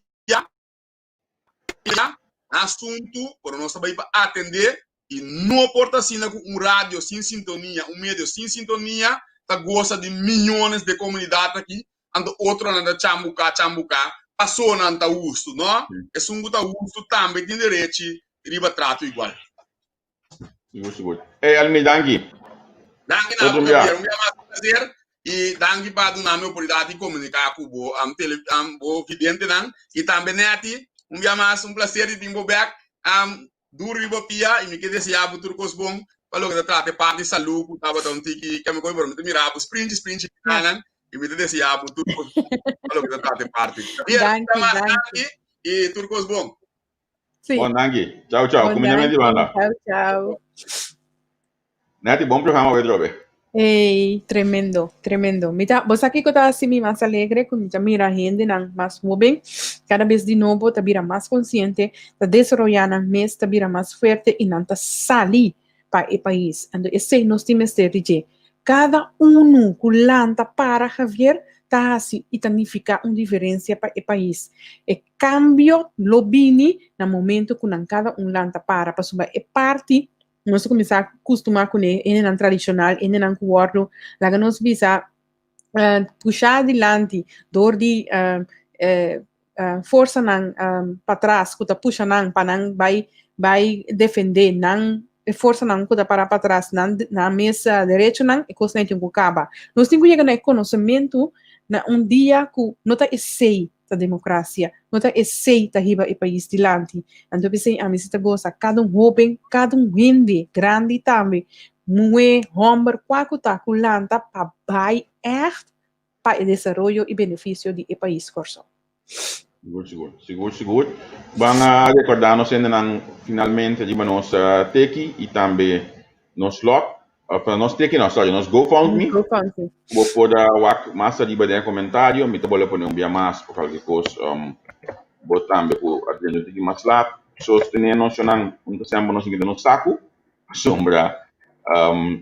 Asuntu, pero nos ta bai pa atendé i no por ta asina ku un radio sin sintonia, un medio sin sintonia ta gosa di miyones di komunidat aki, anto otronan ta chambuká chambuká paso nan ta hustu. No, esun ku ta hustu tambe tin derechi riba trato igual. Sigur, sigur. Ey, Almi, danki. Danki na Otro bo, bia. Javier. Un bia mas un placer. I danki pa duna mi oportunidat di komuniká ku bo, um, tele, um, bo videntenan. I tambe Netty, un bia mas un placer di tin bo bek. Um, duru riba pia i mi ke deseá bo tur kos bon pa loke ta trata e parti salú ku tabata un tiki kemikoi, pero mi ta mira bo sprinchi sprinchi kinanan i mi ta deseá bo tur kos bon pa loke ta trata e parti. Javier, un Danki, bia mas danki. danki i tur kos bon. Sí. Bon, danki. Chao, chao. Bon, Kumindamente danki. banda. Chao, chao. Nati, bon programa hoy trobe. Ey, tremendo, tremendo. Mi ta, bo sa kiko ta hasi mi mas alegre? Ku mi ta mira hendenan mas hoben, kada bes di nobo ta bira mas konsiente, ta desaroyá nan mes, ta bira mas fuerte i nan ta sali pa e pais. Anto esei nos tin mester di dje. Kada unu ku lanta para Javier ta hasi i ta nifiká un diferensia pa e pais. E kambio lo bini na momento ku nan kada un lanta para pasobra e parti nos a kuminsá kustumá kuné, hendenan tradishonal, hendenan ku wòrdu laga nos bisa pushá adilanti dor di forsanan patras ku ta pusha nan pa nan bai bai defendé nan e forsanan ku ta para patras nan nan mes derechonan e kosnan ei tin ku kaba. Nos tin ku yega na e konosementu na un dia ku no ta esei ta demokrasia, no ta esei ta hiba e pais dilanti. Anto p'esei ami si ta gosa kada un hoben, kada un hende, grandi tambe, muhé, hòmber, kua ku ta ku lanta pa bai ègt pa e desaroyo i benefisio di e pais Kòrsou. Sigur, sigur. Sigur, sigur. Ban a rekordá nos hendenan finalmente riba nos teki i tambe nos lòt. Of nos teki no, sorry, nos GoFundMe. GoFundMe. Bo por wak mas ariba den e komentario. Mi ta bolbe pone un bia mas pa kalke kos. Bo tambe ku a drenta un tiki mas lat. Sostené nos shonnan un ta semper nos tin nos saku. Pasobra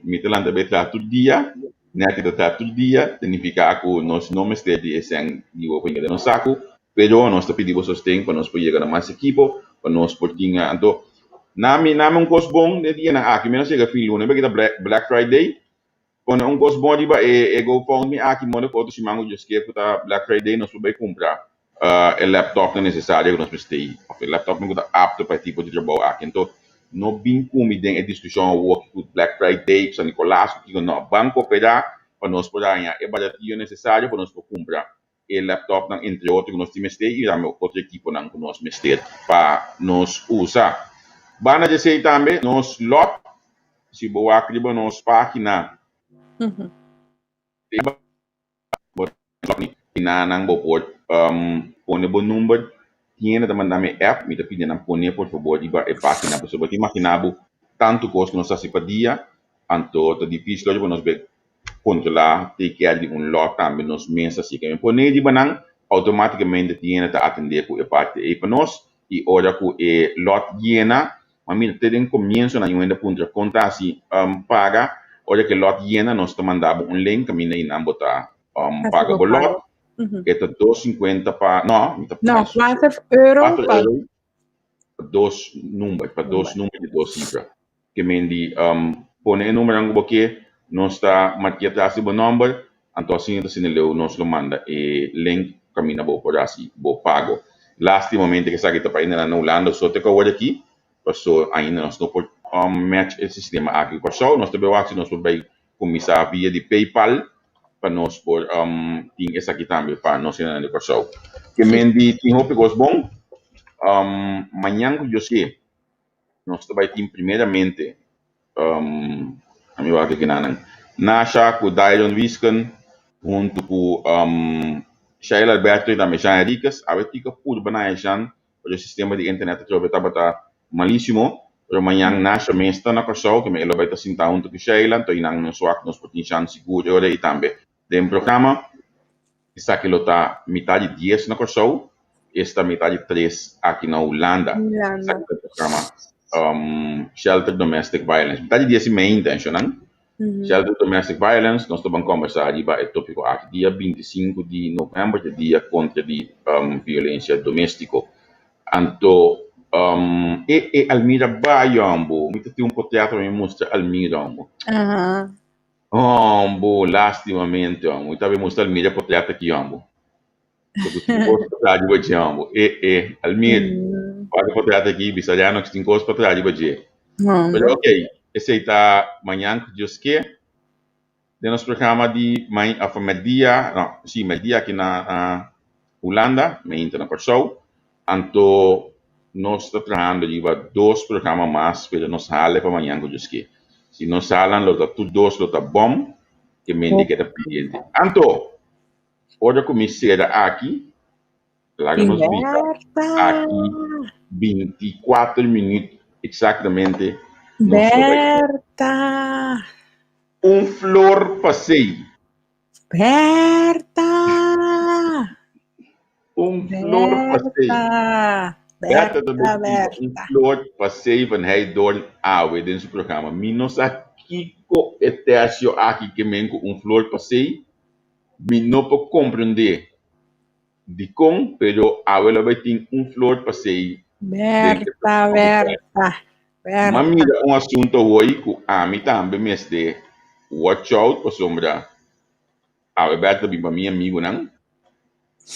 mi ta lanta bay traha tur dia, Netty ta traha tur dia, ta nifica cu nos no mester di e cen di bo pa yega den nos sacu, pero nos ta pidi bo sosten pa nos por yega na mas ekipo, pa nos por tin anto nami nami un cos bon den dianan aki, mi no yega fin luna, mi ta Black Friday, pone un cos bon riba e e GoFundMe aki modo cu otro siman cu Dios kier cu ta Black Friday nos por bay cumpra e laptopnan necesario cu nos mester ei of e laptopnan cu ta apto pa e tipo di trabou aki. Anto no bin cu mi den e discusion awor cu Black Friday, cu San Nicolas, cu kico no. Ban coopera pa nos por haña e baratillo necesario pa nos por cumpra e laptopnan entre otro cu nos tin mester y tambe otro equiponan cu nos mester pa nos usa. Banda di esey tambe nos lot, si bo wak riba nos pagina, Bo ta na nan bo por pone bo number Tiene ta manda mi app mi ta pidi nan pone por fabor riba e pagina pasobra bo ta imagina bo tantu kos ku nos ta hasi pa dia anto ta dificil ora pa nos be kontrola take care di un lot tambe nos mes así ke mi pone riba nan. Outomátikamente tin hende ta atendé ku e parti ei pa nos i ora ku e lòt yena, ma mira te den komienso nan un hende a puntra kon ta hasi paga, ora ku e lòt yena nos ta manda bo un link kaminda einan bo ta paga bo lòt. E ta 2,50 pa, no, mi ta No, 4 euro. 4 pa euro pa dos number, pa dos number di dos sifra. Ke men di pone e numbernan ku bo ke, nos ta markia atras di bo number, anto asina ta asina leu nos lo manda e link kaminda bo por hasi bo pago. Lastimamente ke esaki ta pa ainda na Hulanda so te ku awor aki, paso ainda nos no por match e sistema aki ku Kòrsou. Nos ta bai wak si nos por bai kuminsá via di PayPal pa nos por tin esaki tambe pa nos hendenan di Kòrsou. Ke men di tin hopi kos bon. Mañan ku Dios ke nos ta bai tin primeramente ami wak aki nan Nasha ku Dairon Wisken huntu ku Shaila Alberto i tambe Jean Henriquez. Awe tika purba na Jean pero e sistema di internet atrobe tabata malísimo. Pero mañan Nasha mes ta na Kòrsou, ke men e lo bai ta sintá huntu ku Sheila, anto einan nos wak nos por tin chans sigur e ora ei tambe den programa. Esaki lo ta mitá di 10 na Kòrsou, esta mitá di 3 aki na Hulanda. Hulanda. Esaki ta e programa Shelter Domestic Violence. Mitá di 10 i mei intenshonan. Shelter Domestic Violence, nos ta ban kòmbersá riba e tópiko aki dia 25 di novèmber, ta dia kontra di violensia doméstiko. Anto e e Almira bai hombo, mi ta tin un potrèt pa mi mustra Almira hombo. Hombo, lastimamente hombo, mi ta bay mustra Almira e potrèt aki hombo. Pasobra tin kos pa traha riba dje hombo. E e Almir, wak e potrèt aki, bisa Lennox tin kos pa traha riba dje. Pero ok, esei ta mañan ku Dios ke. Den nos programa di mai of merdia, no, si merdia aki na Hulanda, mainta na Kòrsou. Anto nos ta trahando riba dos programa mas, pero nos hala pa mañan ku Dios ke. Si nos halan lo ta tur dos lo ta bòm, ke mente keda pendiente. Anto, ora ku mi sera aki, laga nos bisa aki 24 minüt eksaktamente nos lo bai. Berta! Un flor pasei. Berta! Un flor pasei. Berta! Berta ta Berta, bisa un Berta. flor pasei van Heidoorn awe den su programa. Mi no sa kiko e tersio aki ke men ku un flor pasei. Mi no por komprendé dikon, pero awe lo bai tin un flor pasei den e Berta, programa. Berta, Ma Berta. mira un asunto hoy ku ami tambe mester watch out pasobra awe Berta bin pa mi amigunan.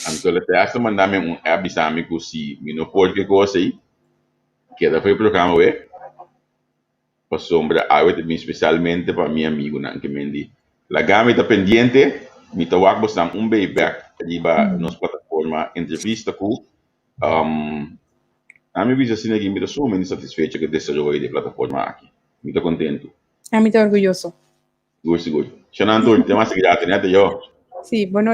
Anto el a hasta manda mi un app bisa mi ku si mi no por ke kos ei keda for e programa we pasobra awe ta bin spesialmente pa mi amigunan ke men di laga mi ta pendiente mi ta wak bosnan un bay bek riba nos plataforma entrevista ku ami bisa asina aki mi ta sumamente satisfecho ku e desaroyo di e plataforma aki mi ta kontentu. Ami ta orguyoso. Sigur sigur. Shanan tur, te mas gratis, nèt yo. Sí, bon nochi.